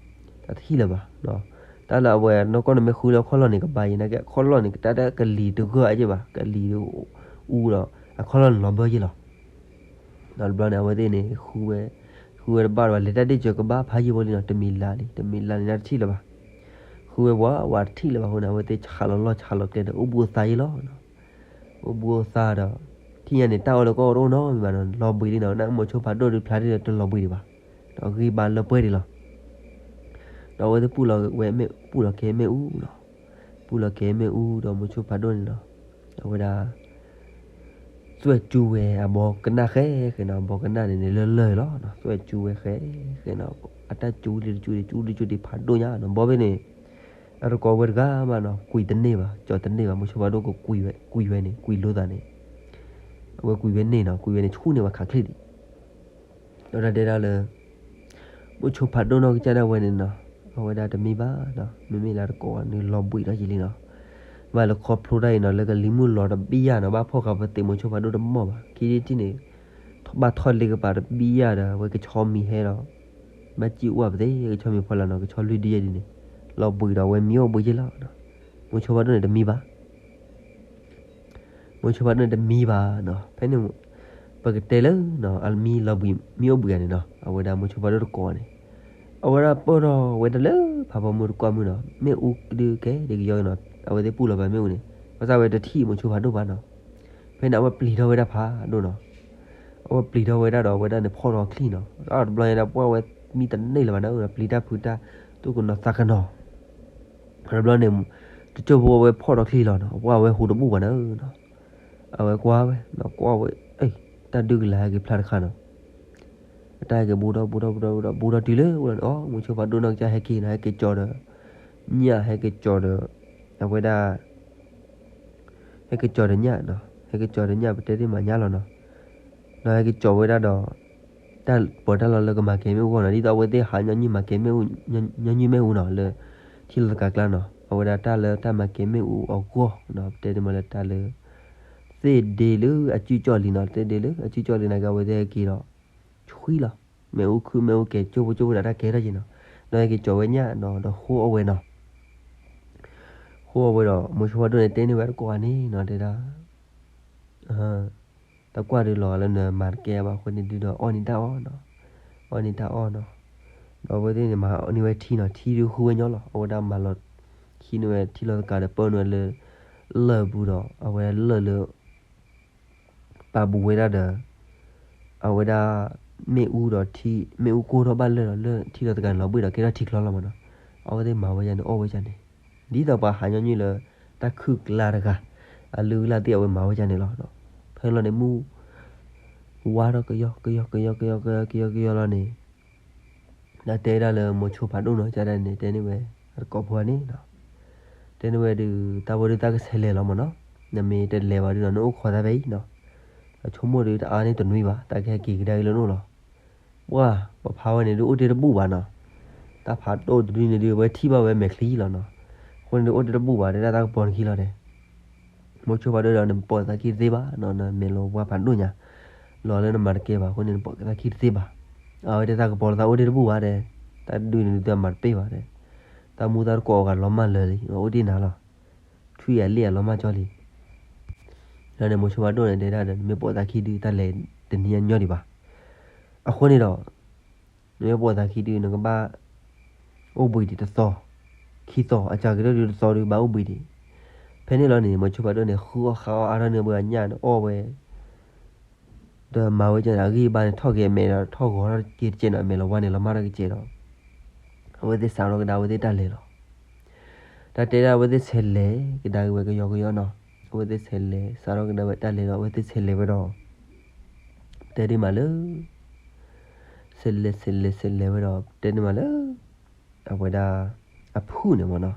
တၢ်တထံၣ်လၢၤဘၣ် တၢ်လၢအဝဲနီၢ်ကီၢ်န့ၣ်မ့ၢ်ဃုလၢအခီၣ်လီၢ်န့ၣ် ကဘၣ်ယံၤနာ်က့ အခီၣ်လီၢ်န့ၣ် ကတၢ်တၢ်ကလံၤတဂၢၢ်အယ့ၢ်ဘၣ် ကလံၤအူဒီး အခီၣ်လီၢ်န့ၣ်လီၤဘၢယ့ၢ်လီၤ. ဒီးတဘျီန့ၣ် အဝဲသ့ၣ်န့ၣ် ဃုဝဲ ဃုဝဲတဘၣ်ဒီး လဲၤတၢ်ဒ့ၣ်စၢၤကဘၣ်ဖးယံၤဝဲလံနီၤ တမံၤလၢ်လံ တမံၤလၢ်န့ၣ် တၢ်တထံၣ်လၢၤဘၣ်. ဃုဝဲပှၤ ပှၤတထံၣ်လၢၤဘၣ်အဃိန့ၣ် အဝဲသ့ၣ်ဆးလီၤလီၢ်ဆးလီၤကျဲဒီး အိၣ်ဘူးအိၣ်သါယ့ၢ်လီၤ. အိၣ်ဘူးအိၣ်သါဒီး ထံၣ်ညါန့ၣ် တၢ်အီၣ်လၢကီၢ်တအိၣ်နီတမံၤဘၣ်နီၤ လီၤဘှံးလံနီၤ နမိၤဆိဖးဒိၣ်ဒုးဖျါထီၣ်ဒီးတလီၤဘှံးဒံးဘၣ်. ဒီးဂံၢ်ဘါလၢပှဲၤဒံးလီၤ. ဒီးအဝဲသ့ၣ်ပူၣ်လီၤဝဲမ့ၣ် ပူၣ်လီၤက့ၤမ့ၣ်အူနီၤ ပူၣ်လီၤက့ၤမ့ၣ်အူဒီးမိၤဆိဖးဒိၣ်န့ၣ်နီၤ အဝဲဒၣ် သွဲၣ်ကၠူဝဲအဘီကနၣ်ဃဲဃဲနီၤ အဘီကနၣ်န့ၣ်န့ၣ်လၢလၢၢ်လီၤနီၤ သွဲၣ်ကၠူဝဲဃဲဃဲနီၤ အတၢ်ကၠူလံတကၠူန့ၣ် ကၠူလံကၠူဒံးဖးဒိၣ်ညါနီၤ ဘီဘ့ၣ်န့ၣ် အတကိးဝဲတဂၤမးနီၤ ကွံာ်တန့ၢ်ဘၣ် ကၠီၤတန့ၢ်ဘၣ် မိၤဆိဖးဒိၣ်ကကွံာ်ဝဲ ကွံာ်ဝဲန့ၣ် ကွံာ်လိသးန့ၣ် အဝဲကွံာ်ဝဲန့ၣ်နီၤ ကွံာ်ဝဲန့ၣ်ဆူၣ်န့ၢ်ဝဲခးချ့ဒံး ဒီးတၢ်တဲဒၣ်လၢ မိၤဆိဖးဒိၣ်နီၢ်ကစၢ်ဒၣ်ဝဲန့ၣ်နီၤ အဝဲဒၣ်တမံဘၣ်နီၤ မ့မ့ၢ်လၢတကိးန့ၣ်လီၤဘှံးထီၣ်ယံၤလံနီၤ ဘၣ်လၢခီဖျိတၢ်အံၤနီၤ လၢကလံၤမုၢ်လီၤတဘံၣ်ယၢ်နီၤ ဘၣ်ဖီၣ်ဃာ်ပသံးမိၤဆိဖးဒိၣ်တမီၢ်ဘၣ် ခံထံၣ်န့ၣ် ဘၣ်ထီၣ်လ့ကပၤတဘံၣ်ယၢ်ဒီး အဝဲကဆီမံၤဟဲဒီး ဘၣ်စံၣ်ဝဲပသ့ ကဆီမံၤဖီလာ်နီၤ ကဆီလွံၢ်ဒုးယဲၢ်ဒုးန့ၣ် လီၤဘှံးဒီးအဝဲမံအိၣ်ဘှံးယ့ၢ်လီၤ မိၤဆိဖးဒိၣ်န့ၣ်တမံဘၣ် မိၤဆိဖးဒိၣ်န့ၣ်တမံဘၣ်နီၤ ဖဲန့ၣ် ပကတဲလၢ အမံလီၤဘှံးမံအိၣ်ဘှံးဧါန့ၣ်နီၤ အဝဲဒၣ်မိၤဆိဖးဒိၣ်တကိးန့ၣ် အဝဲဒၣ်ပၢၢ်ထီၣ်ဝဲဒၣ်လၢဖးဖီမုၢ်တကွၢ်မုၢ်နီၤ မ့ၣ်အူဒုးကဲဒုးကယီနီၤ အဝဲသ့ၣ်ပူၣ်လီၤဘၣ်မ့ၣ်အူန့ၣ် ဘၣ်ဆၣ်ဝဲတထံၣ်မိၤဆိဖးဒိၣ်ဘၣ်နီၤ ဖဲန့ၣ် အဝဲပျံၤထီၣ်ဝဲဒၣ်ဖးဒိၣ်နီၤ အဝဲပျံၤထီၣ်ဝဲဒၣ်ဒီး အဝဲဒၣ်န့ၣ်ဖီၣ်ထီၣ်ချံနီၤ ဒီးတဘျီညါဒၣ်ပှၢ်ဝဲမံတန့ၢ်လၢၤဘၣ်နီၤ ပျံၤတၢ်ဖုးတၢ် သူၣ်ကနီၤသးကနီၤ တဘျီန့ၣ် တစိၢ်ဖိအဝဲဖီၣ်ထီၣ်ချံလီၤနီၤ အပှၢ်ဝဲဟူးတဘူၣ်ဘၣ်နီၤ အဝဲကွၢ်ဝဲ ကွၢ်ဝဲ တၢ်ဒုးကလၤဟဲက့ၤဖျါတခါနီၤ အတၢ်ဟဲက့ၤဘူးထီၣ်ဘူးထီၣ်ဘူးထီၣ်ဘူးထီၣ်ဘူးထီၣ်တုၤလၢအိၣ်လီၤန့ၣ် အိ မိၤဆိဖးဒိၣ်နီၢ်ကစၢ်ဟဲက့ၤနီၤ ဟဲက့ၤကၠီၤဒီး ညၣ်ဟဲက့ၤကၠီၤဒီး အဝဲဒၣ် ဟဲက့ၤကၠီၤဒီးညၣ်နီၤ ဟဲက့ၤကၠီၤဒီးညၣ် ပတဲသ့ၣ်မးညၣ်လီၤနီၤ ဒီးဟဲက့ၤကၠီၤဝဲဒၣ်ဒီး တၢ်ပၢတၢ်လီၢ်လၢကမၤကဲမ့ၣ်အူအဂီၢ်နီၤ ဒ်သိးအဝဲသ့ၣ်ဟးညီနုၢ်မၤကဲမ့ၣ်အူ ညီနုၢ်မ့ၣ်အူနီၤ လၢ ထံလီၤသကၤကျါနီၤ အဝဲဒၣ်တၢ်လၢတၢ်မၤကဲမ့ၣ်အူအဂီၢ်နီၤ ပတဲသ့ၣ်မးလၢတၢ်လၢ သ့ၣ်ဒ့လၢအစုကၠီၣ်လံနီၤ သ့ၣ်ဒ့လၢအစုကၠီၣ်လံနာ်က့ အဝဲသ့ၣ်ဟဲက့ၤဒီး ဆွံလီၤ မ့ၣ်အူခုၣ်မ့ၣ်အူကဲ ကၠိဖိကၠိဖိဒီးတၢ်ကဲထီၣ်က့ၤနီၤ ဒီးဟဲက့ၤကၠီၤဝဲညၣ်နီၤ ဒီးဃိအီၣ်ဝဲနီၤ ဃိအီၣ်ဝဲဒီး မိၤဆိဖးဒိၣ်န့ၣ်တဲန့ၢ်ဝဲတကိးဂၤန့ၣ်နီၤ တဲဒၣ် တၢ်ကွၢ်ဒုးလီၤဂာ်လၢနမၤတကဲဘၣ်အဃိန့ၣ်ဒုးဒီး အီၣ်န့ၢ်တၢ်အီၣ်နီၤ အီၣ်န့ၢ်တၢ်အီၣ်နီၤ ဒီးအဝဲသ့ၣ်န့ၣ်မၤန့ၢ်ဝဲထံနီၤ ထံဒုးဃုဝဲညီလီၤ အဝဲဒၣ်မၤလီၤ ခံန့ၢ်ဝဲထံလီၤသကၤဒီးပၢနုာ်ဝဲလၢ လၢၢ်ပူၤဒီး အဝဲလၢၢ်လၢ ပာ်ဘူးဝဲဒၣ်ဒီး အဝဲဒၣ် မ့ၣ်အူဒီးထံ မ့ၣ်အူကိၢ်ထီၣ်ဘၣ်လၢာ်ဒီး လၢထံလီၤသကၤန့ၣ်လီၤဘှံးဒီး ကဲထီၣ်ထံချီလီၤမးနီၤ အဝဲသ့ၣ်မၤဝဲယၤန့ၣ် အီၣ်ဝဲယၤန့ၣ် ဒ်သိးပှၤဟးညီနုၢ်လၢ တၢ်ခုၣ်ကျါတဂၤ အလုၢ်အလၢ်သ့ၣ်အဝဲမၤဝဲယၤန့ၣ်လီၤ. ဖဲလီၤန့ၣ်မုၢ် ဝါထီၣ်ကယီကယီကယီကယီကယီကယီကယီလီၤန့ၣ် ဒီးတဲဒၣ်လၢမိၤဆိဖးဒိၣ်နီၤ ကဒၣ်န့ၣ် တဲန့ၢ်ဝဲ အတကိးဖိန့ၣ်နီၤ တဲန့ၢ်ဝဲဒုး တၢ်ဝဲဒုးတၢ်ကဆဲးလဲၤလီၤမးနီၤ နမ့ၢ်တလဲၤဘၣ်ဒုးဒီး နအိၣ်ခိးတၢ်ဖဲအံၤနီၤ အဆိကမိၣ်ဒုးတအါန့ၢ်တနွံဘၣ် တၢ်ကဟဲက့ၤကဒါက့ၤလၢနအိၣ်လီၤ ပှၢ် ပဖးဝဲန့ၣ်ဒုးအိၣ်တ့ၢ်တဘူၣ်ဘၣ်နီၤ တၢ်ဖးဒိၣ်တဒုန့ၣ်ဒုး အဝဲထံၣ်ဘၣ်ဝဲမဲာ်ချံလီၤနီၤ အဃိန့ၣ်ဒုးအိၣ်တ့ၢ်တဘူၣ်ဘၣ် တဲဒၣ်တၢ်ကပီၤနခံလီၤတဲ မိၤဆိဖးဒိၣ်ဒီး နပိာ်သးခံတသ့ဘၣ်နီၤ နမဲာ်လီၤဝါဖးဒိၣ်ညါ လီၤလၢနမၤတကဲဘၣ် အဃိန့ၣ် နပိာ်သးခံတသ့ဘၣ် အဝဲတဲ သးကပီၤလီၤသးအိၣ်ဒ့ၣ်တဘူၣ်ဘၣ်တဲ, တၢ်ဒုးန့ၣ်ဒုးတၢ်မၤတပ့ၢ်ဘၣ်တဲ, တၢ်မူသၣ်တကိးအဂၤလီၤမၢ်လၢာ်လံ အိၣ်ဒ့ၣ်နၤလီၤ, ထွံၣ်အလ့ၣ်အလီၤမၢ်ကၠီလံ. ဒီးန့ၣ် မိၤဆိဖးဒိၣ်န့ၣ် တဲဒၣ်ဒီး နမ့ၢ်ပိာ်သးခံဒုး တၢ်လဲၤတနံၤအညီဒံးဘၣ်. အဃိန့ၣ်ဒီး နမ့ၢ်ပိာ်သးခံဒုး နကဘၣ် အိၣ်ဘှံးဒံးတသီ, ခံသီ, အစှၤကတၢၢ်ဒုးတသီဒုး ဘၣ်အိၣ်ဘှံးဒံး. ဖဲန့ၣ်လီၤန့ၣ် မိၤဆိဖးဒိၣ်န့ၣ် ဃုအီၣ်ဃါအီၣ်အါထီၣ်န့ၢ်ပှၤညၣ်န့ၣ် အီၣ်ဝဲ ဒီးမၤဝဲကန့ၣ် အဂံၢ်အဘါန့ၣ် ထီၣ်က့ၤအမဲာ်ဒီး ထီၣ်ဂီၤထီၣ်က့ၤတကဲးနီၤ, အမဲာ်လီၤဝါန့ၣ် လီၤမၢ်ထီၣ်က့ၤတကဲးဒီး အဝဲသ့ၣ်စးထီၣ်ကဒါဝဲသ့ၣ်တၢ်လဲၤလီၤ. တၢ်တဲဒၣ်အဝဲသ့ၣ်ဆဲးလဲၤကဒါက့ၤဝဲကယီကယီနီၤ, အဝဲသ့ၣ်ဆဲးလဲၤစးထီၣ်ကဒါဝဲတၢ်လဲၤဒီး အဝဲသ့ၣ်ဆဲးလဲၤဝဲဒီး တဲဒ်မးလၢ ဆဲးလဲၤဆဲးလဲၤဆဲးလဲၤဝဲဒီး တဲဒ်မးလၢ အဝဲဒၣ် အဖုၣ်န့ၣ်မ့ၢ်နီၤ,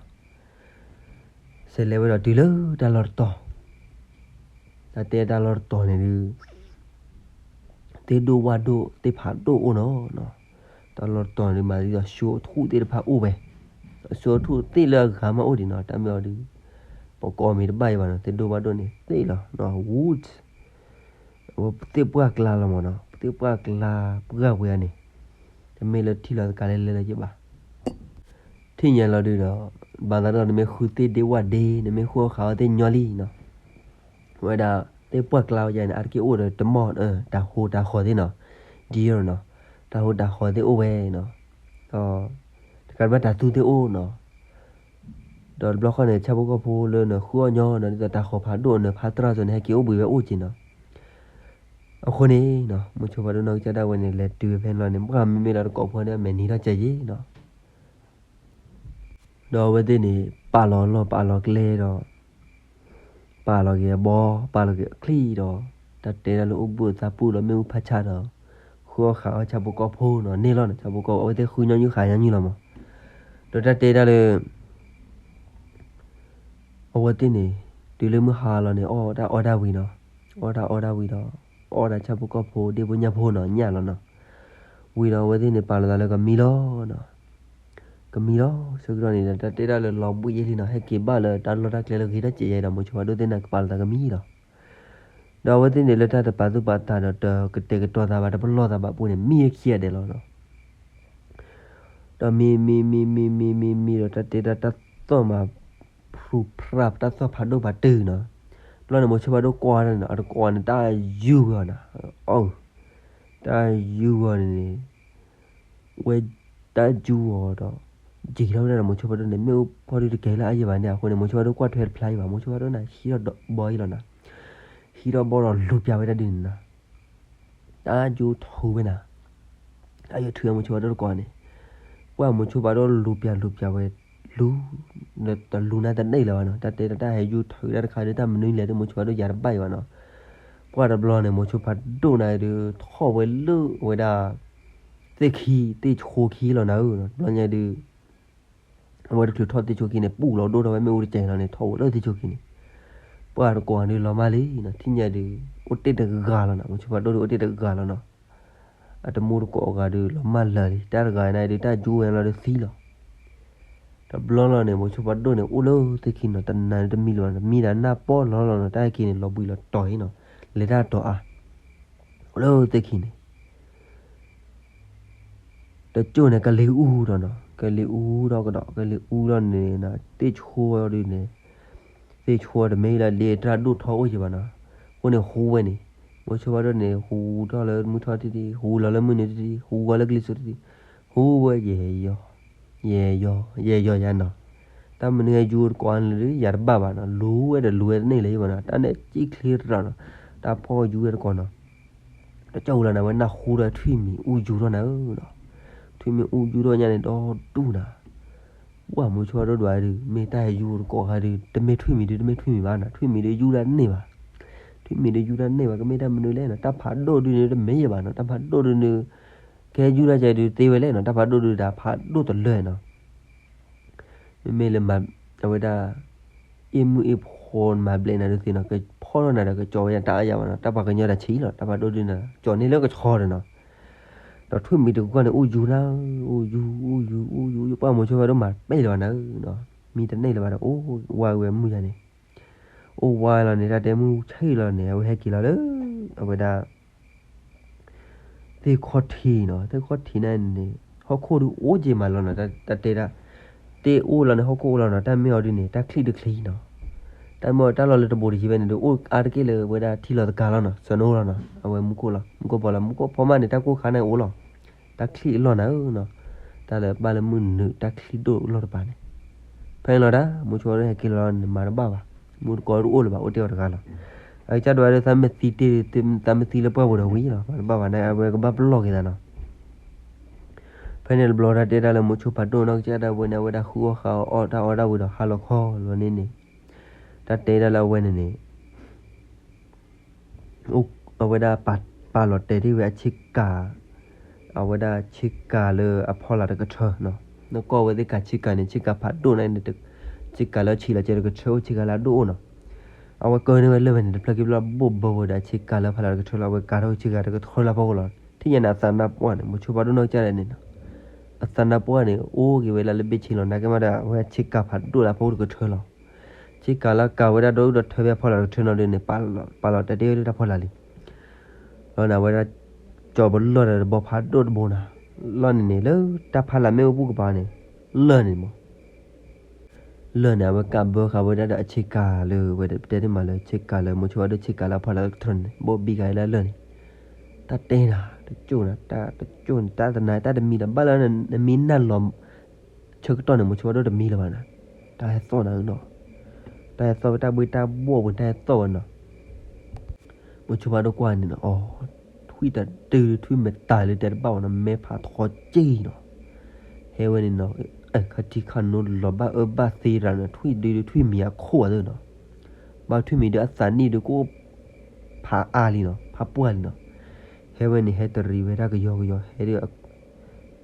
ဆဲးလဲၤဝဲဒီးတုၤလၢတၢ်လီၢ်တတီၤ, တၢ်တဲတၢ်လီၢ်တတီၤန့ၣ်ဒုး သ့ၣ်ဒိၣ်ဝၣ်ဒိၣ်သ့ၣ်ဖးဒိၣ်အိၣ်နီၤ, တၢ်လီၢ်တတီၤန့ၣ်ဒုး မၤသးဒ်သိး ဆိအထူၣ်သ့ၣ်တဖၣ်အိၣ်ဝဲ, ဆိအထူၣ်သ့ၣ်လၢအဂၤမးအိၣ်ဒံးနီၤ, တၢ်မ့ၢ်အီၤဒုး ပကိးမံၤတဘၣ်အံၤဘၣ်နီၤ, သ့ၣ်ဒိၣ်ဝၣ်ဒိၣ်န့ၣ်သ့ၣ်လီၤ, wood အဝဲသ့ၣ်ပှၢ်ကျါလီၤမ့ၢ်နီၤ, သ့ၣ်ပှၢ်ကျါပှၢ်ဝဲန့ၣ် တမ့ၢ်လၢထံၣ်လီၤသကၤလဲလဲလၢၤဘၣ်. ထံၣ်ညါလီၤဒုးဒီး ဘၣ်သးဒီးနမ့ၢ်ဃုသ့ၣ်ဒ့ဝၣ်ဒ့ နမ့ၢ်ဃုအီၣ်ဃးအီၣ်သ့ၣ်ညီလံနီၤ, ဝဲဒၣ်သ့ၣ်ပှၢ်ကျါဝဲန့ၣ် အါတက့ၢ်အိၣ်ဒီးတမီၢ် တၤဟိတၤဃီၤသ့ၣ်နီၤ, deer နီၤ, တၤဟိတၤဃီၤသ့ၣ်အိၣ်ဝဲနီၤ, ဒီး တကးဘၣ်တၤသူသ့ၣ်အိၣ်နီၤ ဒီးတဘျီဃီန့ၣ် ဆၣ်ဖိကီၢ်ဖိလၢနဃုအီၣ်ညီနီၤ ဒ်သိးတၤဃီၤဖးဒိၣ်နဖးတြၢ်စိၤန့ၣ် ဟဲက့ၤအိၣ်ဘှံးဝဲအိၣ်က့ၤနီၤ. အဃိန့ၣ်နီၤ မိၤဆိဖးဒိၣ်နီၢ်ကစၢ်ဒၣ်ဝဲန့ၣ် လဲၤတုၤဝဲဖဲန့ၣ်လီၤန့ၣ် ပှၢ်မ့မ့ၢ်လီၤတကိးဖိန့ၣ် အမဲာ်နံၤထီၣ်ကဲယ့ၤနီၤ. ဒီးအဝဲသ့ၣ်န့ၣ် ပာ်လီၤလီၢ်ပာ်လီၤကျဲဒီး ပာ်လီၤက့ၤအဘီ ပာ်လီၤက့ၤအချံဒီး တၢ်တဲတၢ်လၢအိၣ်ဘှံးအသးပူၣ်လီၤမ့ၣ်အူဖးဆါဒီး ဃုအီၣ်ဃးအီၣ်ဆၣ်ဖိကီၢ်ဖိနီၤ န့ၢ်လီၤန့ၣ် ဆၣ်ဖိကီၢ်ဖိ အဝဲသ့ၣ်ဃုညီနုၢ်ဃာ်ညီနုၢ်လီၤမး. ဒီးတၢ်တဲတၢ်လၢ အဝဲသ့ၣ်န့ၣ် တုၤလၢမုၢ်ဟါလီၤန့ၣ် အီၣ်တၢ်အီတၢ်ဝံၤနီၤ, အီၣ်တၢ်အီတၢ်ဝံၤဒီး အီၣ်တၢ်ဆၣ်ဖိကီၢ်ဖိ ဒ့ၣ်ဖိညၣ်ဖိနီၤ ညၣ်လီၤနီၤ. ဝံၤဒီးအဝဲသ့ၣ်န့ၣ် ပာ်လီၤသးလၢကမံလီၤနီၤ. ကမံလီၤ ဆၢကတီၢ်န့ၣ်ဒီး တၢ်တဲဒၣ်လၢလီၤဘှံးယဲလံနီၤ ဟဲက့ၤဘၣ်လၢတၢ်လီၢ်တၢ်ကျဲလၢဂ့ၤထီၣ်စဲးယဲဒီး မိၤဆိဖးဒိၣ်သ့ၣ်န့ၣ် ကပာ်လီၤသးကမံလီၤ. ဒီးအဝဲသ့ၣ်န့ၣ် လၢတၢ်တပာ်သူၣ်ပာ်သးဒီး တကတဲာ်ကတီၤသးဘၣ် တပလီၢ်သးဘၣ်အပူၤန့ၣ် မံဝဲခံဂၤဒဲးလီၤနီၤ. ဒီးမံ မံ မံ မံ မံ မံ မံဒီး တၢ်တဲဒၣ်တၢ်သီၣ်မး ဖြူဖြါ တၢ်သီၣ်ဖးဒိၣ်ဖးတုာ်နီၤ. တဘျီန့ၣ် မိၤဆိဖးဒိၣ်ကွၢ်တၢ်န့ၣ်နီၤ အတကိးန့ၣ် တၢ်ယူၤဝဲအီၤနီၤ. အီ တၢ်ယူၤဝဲအီၤန့ၣ်န့ၣ် ဝဲတၢ်ယူၤအီၤဒီး ယံာ်ထီၣ်ဝဲဒၣ်ဒီး မိၤဆိဖးဒိၣ်န့ၣ် မ့ၣ်အူဖီဒုတကဲလၢအယံာ်ဘၣ်န့ၣ် အဃိန့ၣ် မိၤဆိဖးဒိၣ်ကွၢ်ထွဲတဖျါအံၤဘၣ် မိၤဆိဖးဒိၣ်န့ၣ် ဟံးထီၣ်ဘီအံၤလီၤနီၤ. ဟံးထီၣ်ဘီဒီးလူၤပျးဝဲတၢ်ဒုးန့ၣ်နီၤ. တၢ်ယူၤထုးဝဲနၤ တၢ်ယူၤထုးဝဲမိၤဆိဖးဒိၣ်တကိးန့ၣ် ပှၢ်မိၤဆိဖးဒိၣ်လူၤပျးလူၤပျးဝဲ လူၤ တလူၤနၤတန့ၢ်လၢၤဘၣ်နီၤ. တၢ်တဲတၢ်ဟဲယူၤထုးတၢ်တခါဒီး တၢ်မနုၤလဲၣ်ဒီး မိၤဆိဖးဒိၣ်ယၤတဘၣ်အံၤဘၣ်နီၤ. ပှၢ်တဘျီန့ၣ် မိၤဆိဖးဒိၣ်နၤဒီး ထီၣ်ဝဲလၢအဝဲဒၣ် သ့ၣ်ခံ သ့ၣ်ဆိခံလီၤနၤဧၢနီၤ. တဘျီညါဒုး အဝဲတချုးထီၣ်သ့ၣ်ဆိခံန့ၣ် ပူၣ်လီၤဒိၣ်ထီၣ်ဝဲမ့ၣ်အူတကဲလီၤန့ၣ် ထီၣ်ဝဲလၢသ့ၣ်ဆိခံန့ၣ် ပှၢ်တကိးဒုးလီၤမၢ်လံနီၤ. ထံၣ်ညါဒုး အိၣ်တ့ၢ်တဂၤလီၤနီၤ. မိၤဆိဖးဒိၣ်ဒုးအိၣ်တ့ၢ်တဂၤလီၤနီၤ. အတမူတကိးအဂၤဒုးလီၤမၢ်လၢာ်လံ. တၢ်တဂၤန့ၣ်ဒုး တၢ်ယူၤဝဲလီၤဒုးသံလီၤ. တဘျီလီၤန့ၣ် မိၤဆိဖးဒိၣ်န့ၣ် အိၣ်လၢသ့ၣ်ခံနီၤ တနၤတမံၤလၢၤဘၣ်နီၤ မံဒီးနၢ်ပီၢ်လီၤလီၤနီၤ တၢ်ဟဲက့ၤန့ၣ် လီၤဘှံးလီၤတီၤအံၤနီၤ လဲၤတၢ်တီၤအါ အိၣ်လၢသ့ၣ်ခံန့ၣ် တကၠိၢ်န့ၣ် ကလံၤအူထီၣ်နီၤ ကလံၤအူထီၣ်ကဒီး ကလံၤအူထီၣ်န့ၣ် သ့ၣ်ဆိဒုးန့ၣ် သ့ၣ်ဆိတမ့ၢ်လၢဒ်တၢ်ဒိၣ်ထီအိၣ်က့ၤဘၣ်နီၤ အဃိန့ၣ် ဟူဝဲန့ၣ် မိၤဆိဖးဒိၣ်န့ၣ် ဟူထီၣ်လၢမုၢ်ထီၣ်တံၢ်တံၢ် ဟူလီၤလၢမုၢ်နုာ်တံၢ်တံၢ် ဟူဝဲလၢကလံၤစိးတံၢ်တံၢ် ဟူဝဲယဲၢ်ယီၤ ယဲၢ်ယီၤ ယဲၢ်ယီၤယၤနီၤ တၢ်မနုၤဟဲယူၤတကိးန့ၣ်လၢယၤတဘၣ်ဘၣ်နီၤ လူၤဝဲဒီးလူၤဝဲတန့ၢ်လၢၤဘၣ်နီၤ တၢ်န့ၣ်ကံၣ်ချ့တရီနီၤ တၢ်ဖီၣ်ယူၤဝဲတကိးနီၤ တကၠိၢ်လီၤနၤ ဝဲနၢ်ဟူဒီးထွံၣ်မံၤအူယူၤထီၣ်နၤဧၢနီၤ ထွံၣ်မံၤအူယူၤထီၣ်ညါန့ၣ် ဒီဒူၣ်နၤ ပှၢ်မိၤဆိဖးဒိၣ်ဒွးဒုး မ့ၢ်တၢ်ဟဲယူၤတကိးခါဒုး တမ့ၢ်ထွံၣ်မံၤဒုး တမ့ၢ်ထွံၣ်မံၤဘၣ်နီၤ ထွံၣ်မံၤဒုးယူၤတၢ်န့ၢ်ဘၣ် ထွံၣ်မံၤဒုးယူၤတၢ်န့ၢ်ဘၣ် ကမ့ၢ်တၢ်မနုၤလဲၣ်နီၤ တၢ်ဖးဒိၣ်ဒုးန့ၣ် တမ့ၢ်ယဲၢ်ဘၣ်နီၤ တၢ်ဖးဒိၣ်ဒုးန့ၣ် ကဟဲယူၤတၢ်ကဲဒုးသ့ဝဲလဲၣ်နီၤ တၢ်ဖးဒိၣ်ဒုးဒၣ်ဖးဒိၣ်တလၢနီၤ မ့မ့ၢ်လၢ အဝဲဒၣ် အ့ၣ်မုၢ်အ့ၣ်ဖိမၤဘျဲးနၤဒုးသ့နီၤ ကဖီထီၣ်နၤဒီးကကၠီဝဲယၤတၢ်အါယၤဘၣ်နီၤ တၢ်ပှၤကညီတၢ်ဆံးလီၤ တၢ်ဖးဒိၣ်ဒုးနၤ ကၠီန့ၢ်လၢကဆီဒီးနီၤ ဒီးထွံၣ်မံၤတကွၢ်န့ၣ် အိၣ်ယူၤနၤ အိၣ်ယူၤ အိၣ်ယူၤ အိၣ်ယူၤ အိၣ်ယူၤ ပှၢ်မိၤဆိဖးဒိၣ်မၤပဲၢ်လၢၤဘၣ်နၤဧၢနီၤ မံတန့ၢ်လၢၤဘၣ်ဒီး အိၣ်ဝါဝဲမုၢ်ယၤန့ၣ် အိၣ်ဝါလီၤန့ၣ် တၢ်တဲမုၢ်ဆ့ၣ်လီၤန့ၣ် အဝဲဟဲက့ၤလီၤလၢ အဝဲဒၣ် သ့ၣ်ခီၣ်ထံးနီၤ, သ့ၣ်ခီၣ်ထံးန့ၣ်န့ၣ် ဟီၣ်ခိၣ်ဒုးအိၣ်က့ၤမးလီၤနီၤ, တၢ်တဲဒၣ်, သ့ၣ်အိၣ်လီၤန့ၣ် ဟီၣ်ခိၣ်အိၣ်လီၤနီၤ, တၢ်မ့ၢ်အီၤဒုးန့ၣ် တၢ်ချံၣ်တချံနီၤ, တၢ်မ့ၢ်အီၤတၢ်လီၢ်လၢတဘိးတယံၤဝဲန့ၣ်ဒီး အိၣ်အါတက့ၢ်လၢဝဲဒၣ်ထံလီၤသကၤလီၤနီၤ, စၢၤနိလီၤနီၤ, အဝဲမူခိၣ်လီၤ, မူခိၣ်ဖီလီၤ, မူခိၣ်ဖီမးန့ၣ် တၢ်ကိၢ်ခါန့ၣ်အိၣ်လီၤ, တၢ်ချံၣ်အလီၢ်နၤဧၢနီၤ, တၢ်လၢဘၣ်လၢမုၢ်နုာ် တၢ်ချံၣ်ဒိၣ်လီၢ်တပၤန့ၣ်, ဖဲန့ၣ်လီၤဒၣ် မိၤဆိဘၣ်ဒိၣ်ဟဲက့ၤလီၤန့ၣ် မၤတဘၣ်ဘၣ်, မူတကိးတအိၣ်လၢၤဘၣ် အိၣ်တ့ၢ်အီၤတဂၤလီၤ, အကစၢ်ဒၣ်ဝဲဒၣ်သးမ့ၢ်သံတ့ၢ် သးမ့ၢ်သံလၢပှၢ်ပူၤဒီးဝံၤလီၤ, မၤတဘၣ်ဘၣ်န့ၣ် အဝဲကဘၣ်ပလီၢ်က့ၤသးနီၤ ဖဲန့ၣ်တဘျီတၢ်တဲဒၣ်လၢမိၤဆိဖးဒိၣ်နီၢ်ကစၢ်ဒၣ်ဝဲန့ၣ် အဝဲဒၣ်ဃုအီၣ်ဃုအီတၢ်အီၣ်တၢ်ဝံၤဒီးဟါလီၤခီလီၤန့ၣ်န့ၣ်, တၢ်တဲဒၣ်လၢအဝဲန့ၣ်န့ၣ် အဝဲဒၣ်ပာ်လီၤတဲာ်ဒၣ်ဝဲအဆ့ကၤ, အဝဲဒၣ်ဆ့ကၤလၢအဖီလာ်တကထၢနီၤ, နကွၢ်ဝဲသ့ၣ်ကၤဆ့ကၤန့ၣ် ဆ့ကၤဖးဒိၣ်န့ၣ်, ဆ့ကၤလၢဆံးလီၤကဲတကထၢအိၣ် ဆ့ကၤလၢအဒိၣ်အိၣ်နီၤ, အဝဲကၢန့ၢ်ဝဲလၢၢ်ဝဲန့ၣ် တဖျၢၣ်ခံဖျၢၣ်ဘိၣ်ဘၢဝဲဒီးဆ့ကၤလၢဖီလာ်တကထၢလီၤ, အဝဲကၤထီၣ်ဆ့ကၤတကထၢလၢဖီခိၣ်လီၤ, ထံၣ်ညါန့ၣ်အသးနါပှၢ်န့ၣ် မိၤဆိဖးဒိၣ်နီၢ်ကစၢ်ဒၣ်န့ၣ်နီၤ, အသးနါပှၢ်န့ၣ် အိၣ်က့ၤဝဲလၢလၢဘ့ၣ်ဆ့လီၤ နာ်က့မးဒီး အဝဲဆ့ကၤဖးဒိၣ်လၢဖီခိၣ်တကထၢလီၤ ဆ့ကၤလၢကၤဝဲဒၣ်ဒီးဒိၣ်ဒီးထၢဖဲအဖီလာ်တကထၢနီၤဒုးန့ၣ် ပာ်လီၤတဲာ်ဒၣ်ဝဲလၢတၢ်ဖီလာ်လံ, လီၤန့ၣ် အဝဲဒၣ်ကၠီၤပလီၢ်ဒီးတဘီဖးဒိၣ်တဘိနီၤ, လီၢ်န့ၣ်န့ၣ် လၢတၢ်ဖီလာ်မ့ၣ်အူပူၤကပၤန့ၣ်, လၢၢ်န့ၣ်မး လၢၢ်န့ၣ် အဝဲကးဘၢဃာ်ဝဲဒၣ်ဒီးအဆ့ကၤလၢဝဲဒၣ် ပတဲတ့ၢ်မးလၢဆ့ကၤလၢမိၤဆိဖးဒိၣ်ဆ့ကၤလၢအဖီလာ်တကထၢန့ၣ် ဘိၣ်ဘံကၤလၢလၢၢ်န့ၣ်, တၢ်တဲနၤ တကၠိၣ်နၤ တၢ်တကၠိၣ်န့ၣ် တၢ်တနၤ တၢ်တမံလီၤ ဘၣ်လၢနမံနၢ်လီၤ ဆၢကတီၢ်န့ၣ် မိၤဆိဖးဒိၣ်တမံလၢၤဘၣ်နၤ, တၢ်ဟဲသီၣ်နၤနီၤ, တၢ်ဟဲသီၣ်ဝဲတၢ်ဘှ့ၣ်တၢ်ဘှီၣ်ပူၤ တၢ်ဟဲသီၣ်ဝဲနီၤ, မိၤဆိဖးဒိၣ်ကွၢ်န့ၣ်နီၤ အီ ထွံၣ်တဒု ထွံၣ်မတၤလၢတဲတဘၣ်ဝဲနီၤ မဲဖးထီက့ၢ်နီၤ, ဟဲဝဲန့ၣ်နီၤ, ခါထံခါနိလီၤဘၣ်အၢဘၣ်သီရၤနီၤ ထွံၣ်ဒုဒု ထွံၣ်မံၤအခိၣ်အသိးနီၤ, ဘၣ်ထွံၣ်မံၤဒုအသးနံၣ်ဒုကအိၣ်ဖးအါလံနီၤ ဖးပှၢ်လံနီၤ, ဟဲဝဲန့ၣ် ဟဲတရံးဝဲဒၣ်ကယီကယီ ဟဲဒုး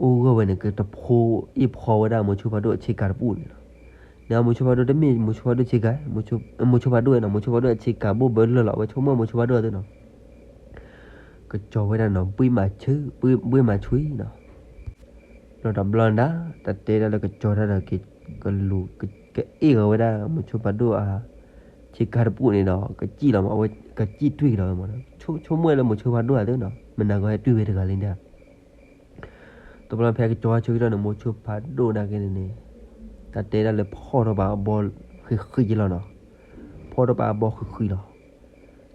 အိၣ်ဂၢၢ်ဝဲန့ၣ် ကတဖိအ့ၣ်ဖီဝဲဒၣ်မိၤဆိဖးဒိၣ်အဆ့ကၤတပူၤန့ၣ်လီၤ, န့ၣ်မိၤဆိဖးဒိၣ်တမ့ၢ်မိၤဆိဖးဒိၣ်ဆ့ကၤ, မိၤဆိဖးဒိၣ်ဝဲနီၤ မိၤဆိဖးဒိၣ်အဆ့ကၤဘိၣ်ဘၢလၢာ်လီၤ အဝဲဆိကမိၣ်မိၤဆိဖးဒိၣ်အသိးနီၤ, ကကၠီၤဝဲဒၣ်နီၤ ဘှ့ၣ်မးဆူ ဘှ့ၣ်မးဆူနီၤ, ဘျီတဘျီဒၣ် တၢ်တဲဒၣ်လၢကကၠီၤတၢ်ဒီး ကလူၤ ကအ့ၣ်ဂီၤဝဲဒၣ်မိၤဆိဖးဒိၣ်အ ဆ့ကၤတပူၤန့ၣ်ဒီး ကစံၣ်လီၤမး အဝဲကစံၣ်တွံၢ်ကဒီးဝဲမးနီၤ, ဆိကမိၣ်လၢမိၤဆိဖးဒိၣ်အသိးနီၤ မနၤကီဟဲတွံၢ်ဝဲတဂၤလံဒၣ် တဘျီဖဲကကၠီၤဆၢကတီၢ်န့ၣ် မိၤဆိဖးဒိၣ်နာ်က့န့ၣ်န့ၣ်, တၢ်တဲဒၣ်လၢဖီၣ်ထီၣ်ပာ်အဘီဃံးဃံးက့ၤလီၤနီၤ, ဖီၣ်ထီၣ်ပာ်အဘီဃံးဃံးလီၤ,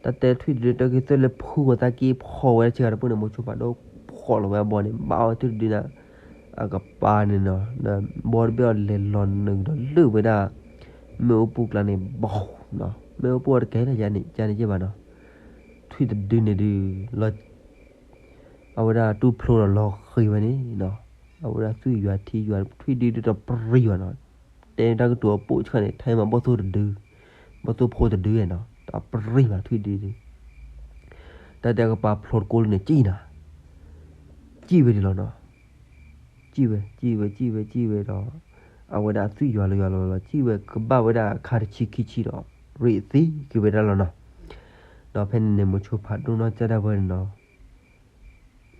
တၢ်တဲထွံၣ်တဒုတၢ်က့ၤသၢလၢဖုဂီၤသးက့ၤဖီၣ်ဝဲဆ့ကၤတပူၤန့ၣ် မိၤဆိဖးဒိၣ်ဖီၣ်လီၤဝဲအဘီန့ၣ် ဘၣ်အီၤထွံၣ်တဒုန့ၣ်, အကပၤန့ၣ်နီၤ, ဘီတဘ့ၣ်အီၤလဲၤလီၤနုာ်ဒီးလၢာ်ဝဲဒၣ်, မ့ၣ်အူပူၤကျါန့ၣ် ဘီနီၤ, မ့ၣ်အူပူၤအီၤတကဲလၢယါန့ၣ် ယါန့ၣ်ယဲၢ်ဘၣ်နီၤ, ထွံၣ်တဒုန့ၣ်ဒုး လီၤ အဝဲဒၣ်တူၢ်ဖျိဒီးလီၤဃံၤဝဲန့ၣ်နီၤ, အဝဲဒၣ်သွံၣ်ယွၤထံယွၤထွံၣ်ဒုဒုတပြံၤဘၣ်နီၤ, တဲတၢ်ကတိၤအပိာ်ဆၢၣ်န့ၣ် ထဲမးဘီၣ်သိၣ်တဒု, ဘီၣ်သိၣ်ဖိတဒုနီၤ, တပြံၤဘၣ်ထွံၣ်ဒုဒု, တၢ်တဲကပၤဖျိတကိးလၢန့ၣ် စံၣ်နၤ, စံၣ်ဝဲဒၣ်လီၤနီၤ, စံၣ်ဝဲ စံၣ်ဝဲ စံၣ်ဝဲ စံၣ်ဝဲဒီး, အဝဲဒၣ်သွံၣ်ယွၤလီၤယွၤလီၤလီၤ စံၣ်ဝဲကဘၣ်ဝဲဒၣ်အခါတဆံခံဆံဒီး, ရ့သ့က့ၤဝဲဒၣ်လီၤနီၤ, ဒီးဖဲန့ၣ်န့ၣ် မိၤဆိဖးဒိၣ်နီၢ်ကစၢ်ဒၣ်ဝဲန့ၣ်နီၤ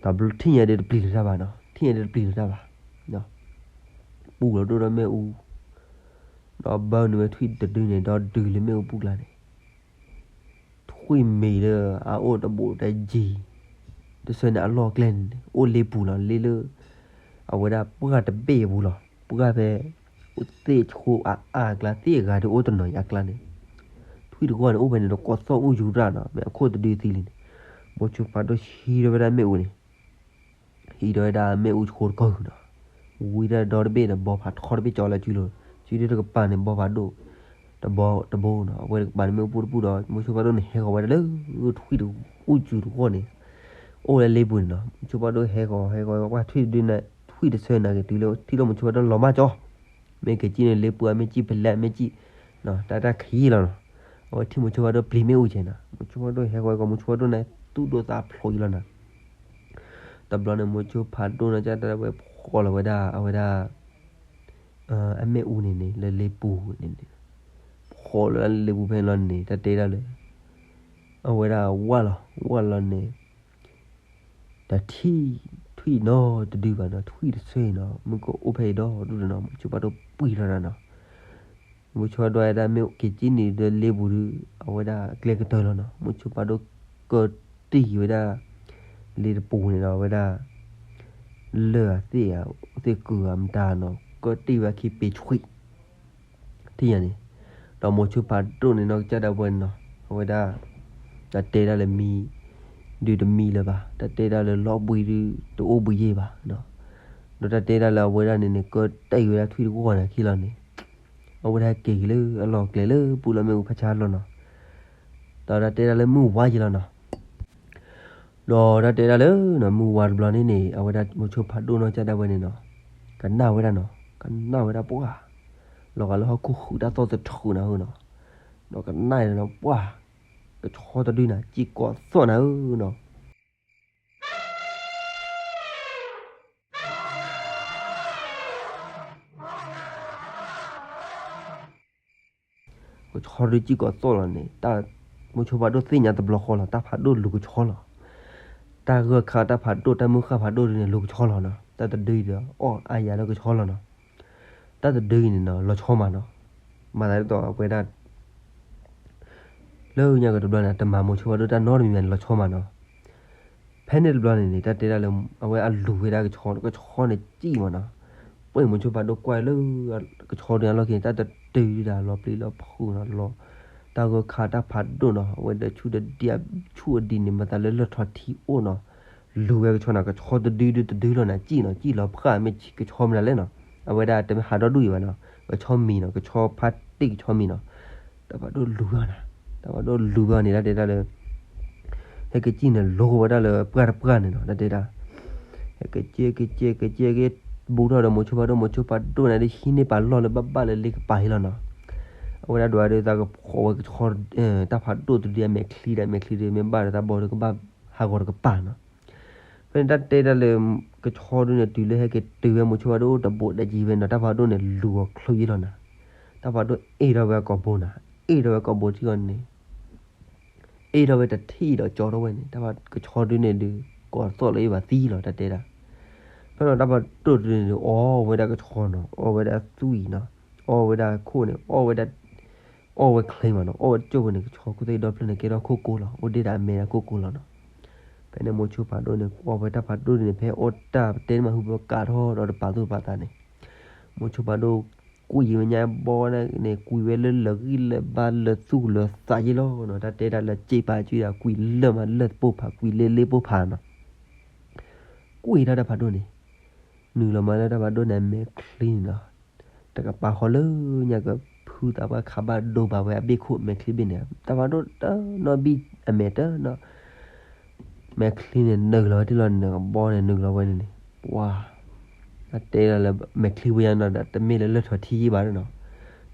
ဒီးထံၣ်ညါဒုးတပျံၤလၢၤတၢ်ဘၣ်နီၤ, ထံၣ်ညါဒုးတပျံၤလၢၤတၢ်ဘၣ်, ပူၤလီၤဒိၣ်ဒီးမ့ၣ်အူ, ဒီးဘၢနုာ်ဝဲထွံၣ်တဒုန့ၣ် ဒီးဒုးလၢမ့ၣ်အူပူၤကျါန့ၣ်, ထွံၣ်မံၤလၢအအိၣ်တဘူးတယံၤ, တဆၢန့ၣ်အလီၢ်ကျဲန့ၣ် အိၣ်လ့ပူၤလီၤ လ့လၢ အဝဲဒၣ်ပှၢ်တဘ့ၣ်အပူၤလီၤ ပှၢ်ဖဲ အိၣ်သ့ၣ်ဆိအါအါအကျါ သ့ၣ်အဂၤဒုးအိၣ်တနီၤယါအကျါန့ၣ်, ထွံၣ်တဂီၢ်န့ၣ် အိၣ်ဖဲန့ၣ်ဒီးကိးသီၣ်အူယူၤတၢ်နီၤ မ့ၢ်အခိၣ်တဒုသံလံန့ၣ်, မိၤဆိဖးဒိၣ်ဟံးဒီးဝဲဒၣ်မ့ၣ်အူန့ၣ်, ဟံးဒီးဝဲဒၣ်မ့ၣ်အူဆိတကီၢ်နီၤ, ဝံၤဒၣ်ဒီတဘ့ၣ်ဒီး ဘီဖးထီတဘ့ၣ်ကၠီလၢစုလိၤ, စုဒုတကပၤန့ၣ် ဘီဖးဒိၣ် တဘီတဘိနီၤ, အဝဲတကပၤန့ၣ်မ့ၣ်အူပူၤတပူၤဒီး မိၤဆိဖးဒိၣ်န့ၣ် ဟဲဃီၤဝဲဒၣ်လၢထွံၣ်တအူယူၤတဂီၢ်န့ၣ်, အိၣ်လၢလ့ပူၤန့ၣ်နီၤ, မိၤဆိဖးဒိၣ်ဟဲဃီၤ ဟဲဃီၤဝဲထွံၣ်တဒုန့ၣ် ထွံၣ်တဆၢနာ်က့ တုၤလၢထံၣ်လိာ်မိၤဆိဖးဒိၣ်လီၤမၢ်ကၠီ, မ့ၢ်ကစံၣ်န့ၣ်လ့ပူၤ မ့ၢ်စံၣ်ဖဲလဲၣ် မ့ၢ်စံၣ်, တၢ်တၢ်ခံးလီၤနီၤ, အဝဲထံၣ်မိၤဆိဖးဒိၣ်ပျံၤမ့ၣ်အူကဲနီၤ, မိၤဆိဖးဒိၣ်ဟဲဃီၤကီး မိၤဆိဖးဒိၣ်န့ၣ် သူၣ်ဒိၣ်သးဖျိးအံၤလီၤနီၤ, တဘျီန့ၣ် မိၤဆိဖးဒိၣ်နီၢ်ကစၢ်ဒၣ်ဝဲဖီၣ်လီၤဝဲဒၣ် အဝဲဒၣ် အမ့ၣ်အူန့ၣ်န့ၣ် လၢလ့ပူၤန့ၣ်န့ၣ်, ဖီၣ်လီၤလၢလ့ပူၤဖဲန့ၣ်လီၤန့ၣ် တၢ်တဲဒၣ်လၢ အဝဲဒၣ်ဝၢ်လီၤ ဝၢ်လီၤန့ၣ်, တၢ်ထံၣ်ထွံၣ်နီတဒုဘၣ်နီၤ, ထွံၣ်တဆၢအံၤနီၤ မုၢ်ကအိၣ်ဖဲအံၤဒီဒူၣ်ဒီးနီၤ, မိၤဆိဖးဒိၣ်ပှံၢ်ထီၣ်တၢ်နီၤ, မိၤဆိဖးဒိၣ်ဝဲဒၣ်မ့ၢ်က့ၤကံန့ၣ်ဒီးလ့ပူၤဒီး အဝဲဒၣ်ကျဲကတၢၢ်လီၤနီၤ, မိၤဆိဖးဒိၣ်ကတံၢ်ဝဲဒၣ် လ့တပူၤန့ၣ်ဒီး အဝဲဒၣ် လၢၢ်အသ့ၣ်အသ့ၣ်ကုၤအမတၤနီၤ ကတ့ၢ်ဝဲခံပ့ၤဆွံး ထံၣ်ညါန့ၣ်, ဒီးမိၤဆိဖးဒိၣ်န့ၣ်နီၢ်ကစၢ်ဒၣ်ဝဲန့ၣ်နီၤ အဝဲဒၣ် တၢ်တဲဒၣ်လၢမံ ဒုးတမံလၢၤဘၣ်, တၢ်တဲဒၣ်လၢလီၤဘှံးဒုးတအိၣ်ဘှံးယဲၢ်ဘၣ်နီၤ, ဒီးတၢ်တဲဒၣ်လၢအဝဲဒၣ်န့ၣ်န့ၣ် ကတ့ၢ်ဝဲဒၣ်ထွံၣ်တဂီၢ်န့ၣ်အခံလီၤန့ၣ်, အဝဲဒၣ်က့ၤက့ၤလၢအလီၢ်ကျဲလၢပူၤလီၢ်မ့ၣ်အူဖးဆါလီၤနီၤ, ဒီးတၢ်တဲဒၣ်လၢမုၢ်ဝါယံၤလီၤနီၤ ဒီးတၢ်တဲဒၣ်လၢ မုၢ်ဝါတဘျီန့ၣ်န့ၣ် အဝဲဒၣ်မိၤဆိဖးဒိၣ်နီၢ်ကစၢ်ဒၣ်ဝဲန့ၣ်နီၤ, ကနၣ်ဝဲဒၣ်နီၤ, ကနၣ်ဝဲဒၣ်ပှၢ်, လီၤဂာ်လၢဟီၣ်ခိၣ်ဃုာ်တၢ်သီၣ်သထြုးနၤဧၢနီၤ, ဒီးကနၣ်ဒီးပှၢ်, ကဆီတဒုနၤ စံၣ်ကိးသီၣ်နၤဧၢနီၤ ကဆီဒုးစံၣ်ကိးသီၣ်လီၤန့ၣ်, မိၤဆိဖးဒိၣ်သ့ၣ်ညါတဘျီဃီလီၤ, တၢ်ဖးဒိၣ်လူၤကဆီလီၤ. တၢ်ဂၢၢ်ခါတၢ်ဖးဒိၣ် တၢ်မုၢ်ဃၢ်ဖးဒိၣ်ဒုးန့ၣ် လူၤကဆီလီၤနီၤ. တၢ်တဒုအံၤဒီး အီၣ်အါယၤလၢကဆီလီၤနီၤ. တၢ်တဒုအံၤန့ၣ်နီၤ လီၤဆီမးနီၤ. မၤသးဒ်သိးအဝဲဒၣ် လၢညါကတဘျီန့ၣ် တမၤမိၤဆိဖးဒိၣ်တၢ်နီတမံၤဘၣ်န့ၣ် လီၤဆီမးနီၤ. ဖဲန့ၣ်တဘျီန့ၣ်န့ၣ် တၢ်တဲဒၣ်လၢ အဝဲအလူၤဝဲဒၣ်ကဆီ, ကဆီန့ၣ်စံၣ်မးနီၤ. ပှဲၤမိၤဆိဖးဒိၣ်ကွၢ်လၢ ကဆီဒုးအလီၢ်ခံန့ၣ် တၢ်တတုၤဒၣ်လီၤပျံၤလီၤဖုးနီၤ, လီၤ, တၢ်ဂၢၢ်ခါတၢ်ဖးဒိၣ်နီၤ, အဝဲဒီးဆူၣ်ဒီးဒံး, ဆူၣ်အဒံးန့ၣ် မၤသးလၢလၢၢ်ထီၣ်ထံအိၣ်နီၤ, လူၤဝဲကဆီနီၤ, ကဆီတဒုဒုတဒုလီၤနီၤ, စံၣ်နီၤ, စံၣ်လီၤဖးမ့ၢ်ကဆီမနုၤလဲၣ်နီၤ, အဝဲဒၣ်တမ့ၢ်ဟးဒီဒူၣ်အံၤဘၣ်နီၤ, ကဆီမံၤနီၤ, ကဆီဖါတံၢ်ကဆီမံၤနီၤ, တၢ်ဖးဒိၣ်လူၤဝဲနီၤ, တၢ်ဖးဒိၣ်လူၤဝဲန့ၣ် တၢ်တဲဒၣ်လၢ ဟဲက့ၤစံၣ်န့ၣ် လိဝဲဒၣ်လၢပှၢ်တပှၢ်န့ၣ်နီၤ, တၢ်တဲဒၣ်, ဟဲက့ၤက့ၤ က့ၤက့ၤ က့ၤက့ၤ က့ၤဘူးထီၣ်ဒီးမိၤဆိဖးဒိၣ်, မိၤဆိဖးဒိၣ်န့ၣ်ဒီးဟံးန့ၢ်ပာ်လီၢ်လၢဘၣ်ဘၣ်လၢလ့ကပၤဟ့လီၤနီၤ, အဝဲဒၣ်ဒွးဒုးသးကဖီၣ်ဝဲကဆီ, တၢ်ဖးဒိၣ်တဒုအမဲာ်ချံဒီး အမဲာ်ချံဒုးမ့ၢ်ဘၣ်ဒီးသးဘီဒီးကဘၣ် ဟးဂီၤတကပၤနီၤ. ဖဲန့ၣ်တၢ်တဲဒၣ်လၢ ကဆီဒုန့ၣ် တုၤလၢဟဲက့ၤတုၤဝဲမိၤဆိဖးဒိၣ်တဘိးဒဲးကံၤဝဲနီၤ, တၢ်ဖးဒိၣ်န့ၣ် လူၤအီၤချ့ယ့ၢ်လီၤနီၤ, တၢ်ဖးဒိၣ်အ့ၣ်ထီၣ်ဝဲအကိာ်ဘိနီၤ, အ့ၣ်ထီၣ်ဝဲကိာ်ဘိထံအီၤန့ၣ် အ့ၣ်ထီၣ်ဝဲတထံၣ်ဒီးကၠီထီၣ်ဝဲန့ၣ်, တၢ်ဖးကဆီဒုန့ၣ်ဒုး ကိးသီၣ်လၢအ့ၣ်ဘၣ်သံလီၤ တၢ်တဲဒၣ်. ဖဲန့ၣ်တၢ်ဖးဒိၣ်တဒုန့ၣ်ဒုး အီဝဲဒၣ်ကဆီနီၤ, အီဝဲဒၣ်သွံၣ်နီၤ, အီဝဲဒၣ်ခိၣ်န့ၣ်, အီဝဲဒၣ်, အီဝဲချ့မးနီၤ, အီဝဲတကၠိၢ်ဝဲန့ၣ် ကဆီခိၣ်သ့ၣ်ဒီဖျၢၣ်န့ၣ် ကဲထီၣ်ခိၣ်ကိလီၤ, အိၣ်ဒ့ၣ်ဒီးအမဲာ်ဒီးခိၣ်ကိလီၤနီၤ. ဖဲန့ၣ်မိၤဆိဖးဒိၣ်န့ၣ် အီဝဲတၢ်ဖးဒိၣ်ဒုန့ၣ် ဖဲအီၣ်တၢ်ပတဲန့ၣ်မး ဟုပကးထီၣ်ဒီးတပာ်သူၣ်ပာ်သးန့ၣ် မိၤဆိဖးဒိၣ် ကွံာ်ဝဲညါဘီန့ၣ် ကွံာ်ဝဲလၢလၢာ်ဂံၢ်လၢာ်ဘါလၢာ်သူၣ်လၢာ်သးယ့ၢ်လီၤနီၤ, တၢ်တဲဒၣ်လၢစ့ပာ်စုဒၣ် ကွံာ်လၢာ်မးလၢာ်ပိၢ်ဖး ကွံာ်လ့လ့ပိၢ်ဖးနီၤ, ကွံာ်တၢ်တၢ်ဖးဒိၣ်န့ၣ်, နုာ်လီၤမးလၢတၢ်ဖးဒိၣ်န့ၣ် အမဲာ်ချံန့ၣ်နီၤ, တကပၤဃီလၢညါကဖုသးပှၢ်ခးဘၣ်ဒိဘၣ်ဝဲအဘ့ၣ်ခိၣ် မဲာ်ချံဘ့ၣ်န့ၣ် တၢ်ဖးဒိၣ်တနီၤဘံၣ်အမဲာ်တနီၤ မဲာ်ချံန့ၣ် နုာ်လီၤဝဲတ့ၢ်လီၤန့ၣ် ကဘီန့ၣ် နုာ်လီၤဝဲန့ၣ်န့ၣ် ပှၤ တၢ်တဲဒၣ်လၢ မဲာ်ချံဝဲယါနီၤဒီး တမ့ၢ်လၢလၢၢ်ထီၣ်ထံယ့ၢ်ဘၣ်နီၤ,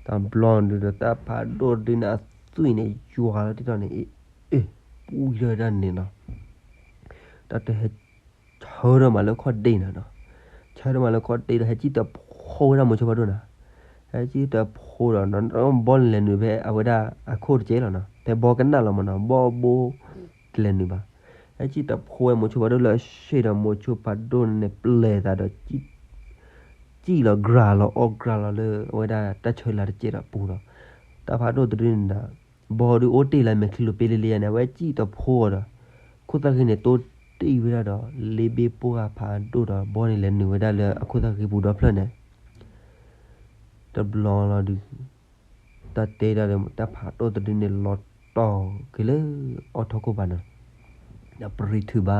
တဘျီဒုးဒီး တၢ်ဖးဒိၣ်ဒုန့ၣ်အသွံၣ်န့ၣ် ယွၤလီၤတ့ၢ်လီၤန့ၣ် အ့ၣ် ပူၤလၢတၢ်န့ၣ်နီၤ, တၢ်တဟဲ ဆၢထၢၣ်မးလၢခီၣ်ဒ့နီၤနီၤ, ဆၢထၢၣ်မးလၢခီၣ်ဒ့ဒီး ဟဲစံၣ်တဖိဝဲဒၣ်မိၤဆိဖးဒိၣ်နီၤ, ဟဲစံၣ်တဖိဒီး ဘီလဲၤနုာ်ဖဲအဝဲဒၣ်အခိၣ်တကဲလီၤနီၤ, ဖဲဘီကနၣ်လီၤမးနီၤ ဘီဘိ တလဲၤနုာ်ဘၣ်, ဟဲစံၣ်တဖိဝဲမိၤဆိဖးဒိၣ်လၢအဆ့ၣ်ဒီး မိၤဆိဖးဒိၣ်န့ၣ် ပျဲသးဒီး စံၣ်လီၤ ကြၤလီၤ အီၣ်ကြၤလီၤလၢအဝဲဒၣ်တၢ်ဆၢလၢ်တကဲဒီးပူၤဒီး တၢ်ဖးဒိၣ်တဒုန့ၣ်ဒီး ဘီဒုးအိၣ်တ့ၢ်လၢမဲာ်ချံလိၤပ့လ့လ့ယါန့ၣ် အဝဲစံၣ်တဖိဒီး ခိၣ်သၣ်ဃံန့ၣ် တိၢ်တ့ၢ်ဝဲဒၣ်ဒီး လ့ဘ့ၣ်ပိၢ်ဂၤဖးဒိၣ်ဒီး ဘီန့ၣ်လဲၤနုာ်ဝဲဒၣ်လၢအခိၣ်သၣ်ဃံပူၤဒီဖျၢၣ်န့ၣ် တဘျီလီၤဒုး တၢ်တဲဒၣ်လၢ တၢ်ဖးဒိၣ်တဒုန့ၣ် လီၤတီၤက့ၤလၢအီၣ်ထီၣ်ခိၣ်ဘၣ်နီၤ, ဒီးပရံၤထုးဘၣ်နီၤ,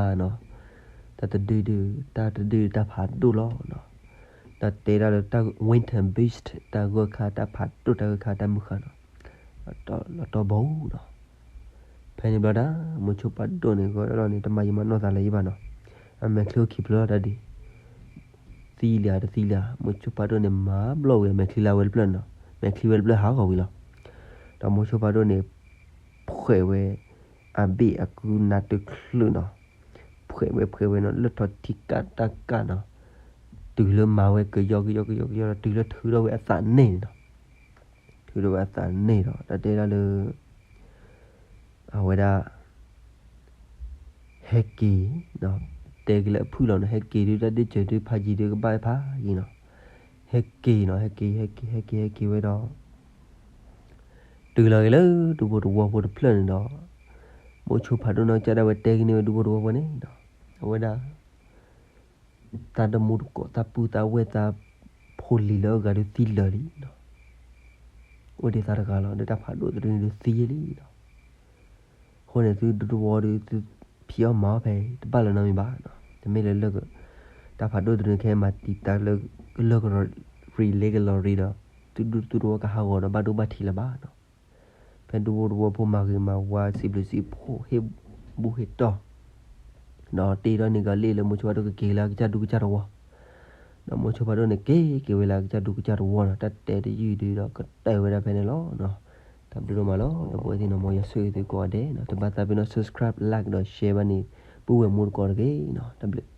တၢ်တဒုဒုး တၢ်တဒုဒုးတၢ်ဖးဒိၣ်လီၤနီၤ, တၢ်တဲဒၣ်လၢတၢ် winter beast တၢ်ဂၢၢ်ခါတၢ်ဖးဒိၣ် တၢ်ဂၢၢ်ခါတၢ်မုၢ်ဃၢ်နီၤ, လီၤတီၤဘီနီၤ, ဖဲန့ၣ်ဘျီဒၣ် မိၤဆိဖးဒိၣ်န့ၣ် ဂီၤလီၤန့ၣ် တမၤယံာ်မၤနီၢ်သးလၢၤယံာ်ဘၣ်နီၤ, အမဲာ်ချံအိၣ်ခံဖျၢၣ်လီၤတၢ်ဒ် သံလံဧါတသံလံဧါ မိၤဆိဖးဒိၣ်န့ၣ် မၤဘျီၣ်ဝံၤအမဲာ်ချံလၢအဝဲတဖျၢၣ်နီၤ, မဲာ်ချံဝဲတဖျၢၣ်ဟးဂီၤဝံၤလီၤ, ဒီးမိၤဆိဖးဒိၣ်န့ၣ် ဖှဲးဝဲ အဘ့ၣ်အကုနါတချုးနီၤ, ဖှဲးဝဲဖှဲးဝဲနီၤ လၢထီၣ်ထံကၣ်တၢ်ကၣ်နီၤ, တုၤလၢမၤဝဲကယီကယီကယီကယီဒီး တုၤလၢထုးထီၣ်ဝဲအသးန့ၣ်နီၤ, ထုးထီၣ်ဝဲအသးန့ၣ်ဒီး တၢ်တဲဒၣ်လၢ အဝဲဒၣ် ဟဲက့ၤ တဲက့ၤလၢအဖုၣ်လီၤနီၤ, ဟဲက့ၤဒုးတၢ်ဒ့ၣ်စၢၤဒုးဖးယံၤဒုးကဘၣ်ဖးယံၤနီၤ, ဟဲက့ၤနီၤ ဟဲက့ၤ ဟဲက့ၤ ဟဲက့ၤ ဟဲက့ၤဝဲဒီး တုၤလီၤက့ၤလၢဒူဖိတဝီဖိတဖျၢၣ်န့ၣ်ဒီး မိၤဆိဖးဒိၣ်နီၢ်ကစၢ်ဒၣ်ဝဲတဲက့ၤန့ၢ်ဝဲဒူဖိတဝီဖိန့ၣ်ဒီး အဝဲဒၣ် တၢ်တမူတကိး တၢ်ပုၢ်တၢ်ဝဲၢ်တၢ်ဖိလံၤလၢအဂၤဒုးသံလၢာ်လံနီၤ. အိၣ်ဒံးသးတဂၤလီၤ. ဒီးတၢ်ဖးဒိၣ်တဒုန့ၣ်ဒုးသံလံနီၤ. အဃိန့ၣ် သုဒူသဝီဒီး သုဖံးအီၣ်မၤအီၣ်ဖဲ တဘၣ်လၢၤနီတမံၤဘၣ်နီၤ. တမ့ၢ်လၢ တၢ်ဖးဒိၣ်တဒုန့ၣ် ကဟဲမၤတံာ်တာ်လၢ ကလၢကလီၤရံၤလ့ကလီၤရံၤဒီး သုဒူသုသဝီကဟးဂီၤဒီး ဘၣ်ဒိဘၣ်ထံးလၢၤဘၣ်နီၤ. ဖဲဒူဖိသဝီဖိမၤဂ့ၤမၤဝါ စံးဘျုးစံးဖှိၣ် ဟ့ၣ်ဘူၣ်ဟ့ၣ်တီၢ် ဒီးတ့ထီၣ်န့ၢ်ကီးလံာ်လၢ မိၤဆိဖးဒိၣ်ကက့ၤက့ၤလၢအကစၢ်ဒူကစၢ်သဝီ, ဒီးမိၤဆိဖးဒိၣ်န့ၣ် က့ၤက့ၤဝဲလၢအကစၢ်ဒူကစၢ်သဝီနီၤ. တၢ်တဲတယုၢ်ဒုးဒီး ကတၢၢ်ဝဲဒၣ်ဖဲန့ၣ်လီၤ. တၢ်ဘျုးဒိၣ်မးလီၤ. ဒီပုၢ်ဝဲၢ်သ့ၣ်နီၤ မ်ယွၤဆိၣ်ဂ့ၤသုကိးဂၤဒဲးနီၤ. တဘၣ်သးပ့ၤနီၣ် subscribe, like ဒီး share ဘၣ်န့ၣ် ပုၢ်ဝဲၢ်မူတကိးတဂ့ၤနီၤ. တၢ်ဘျုး.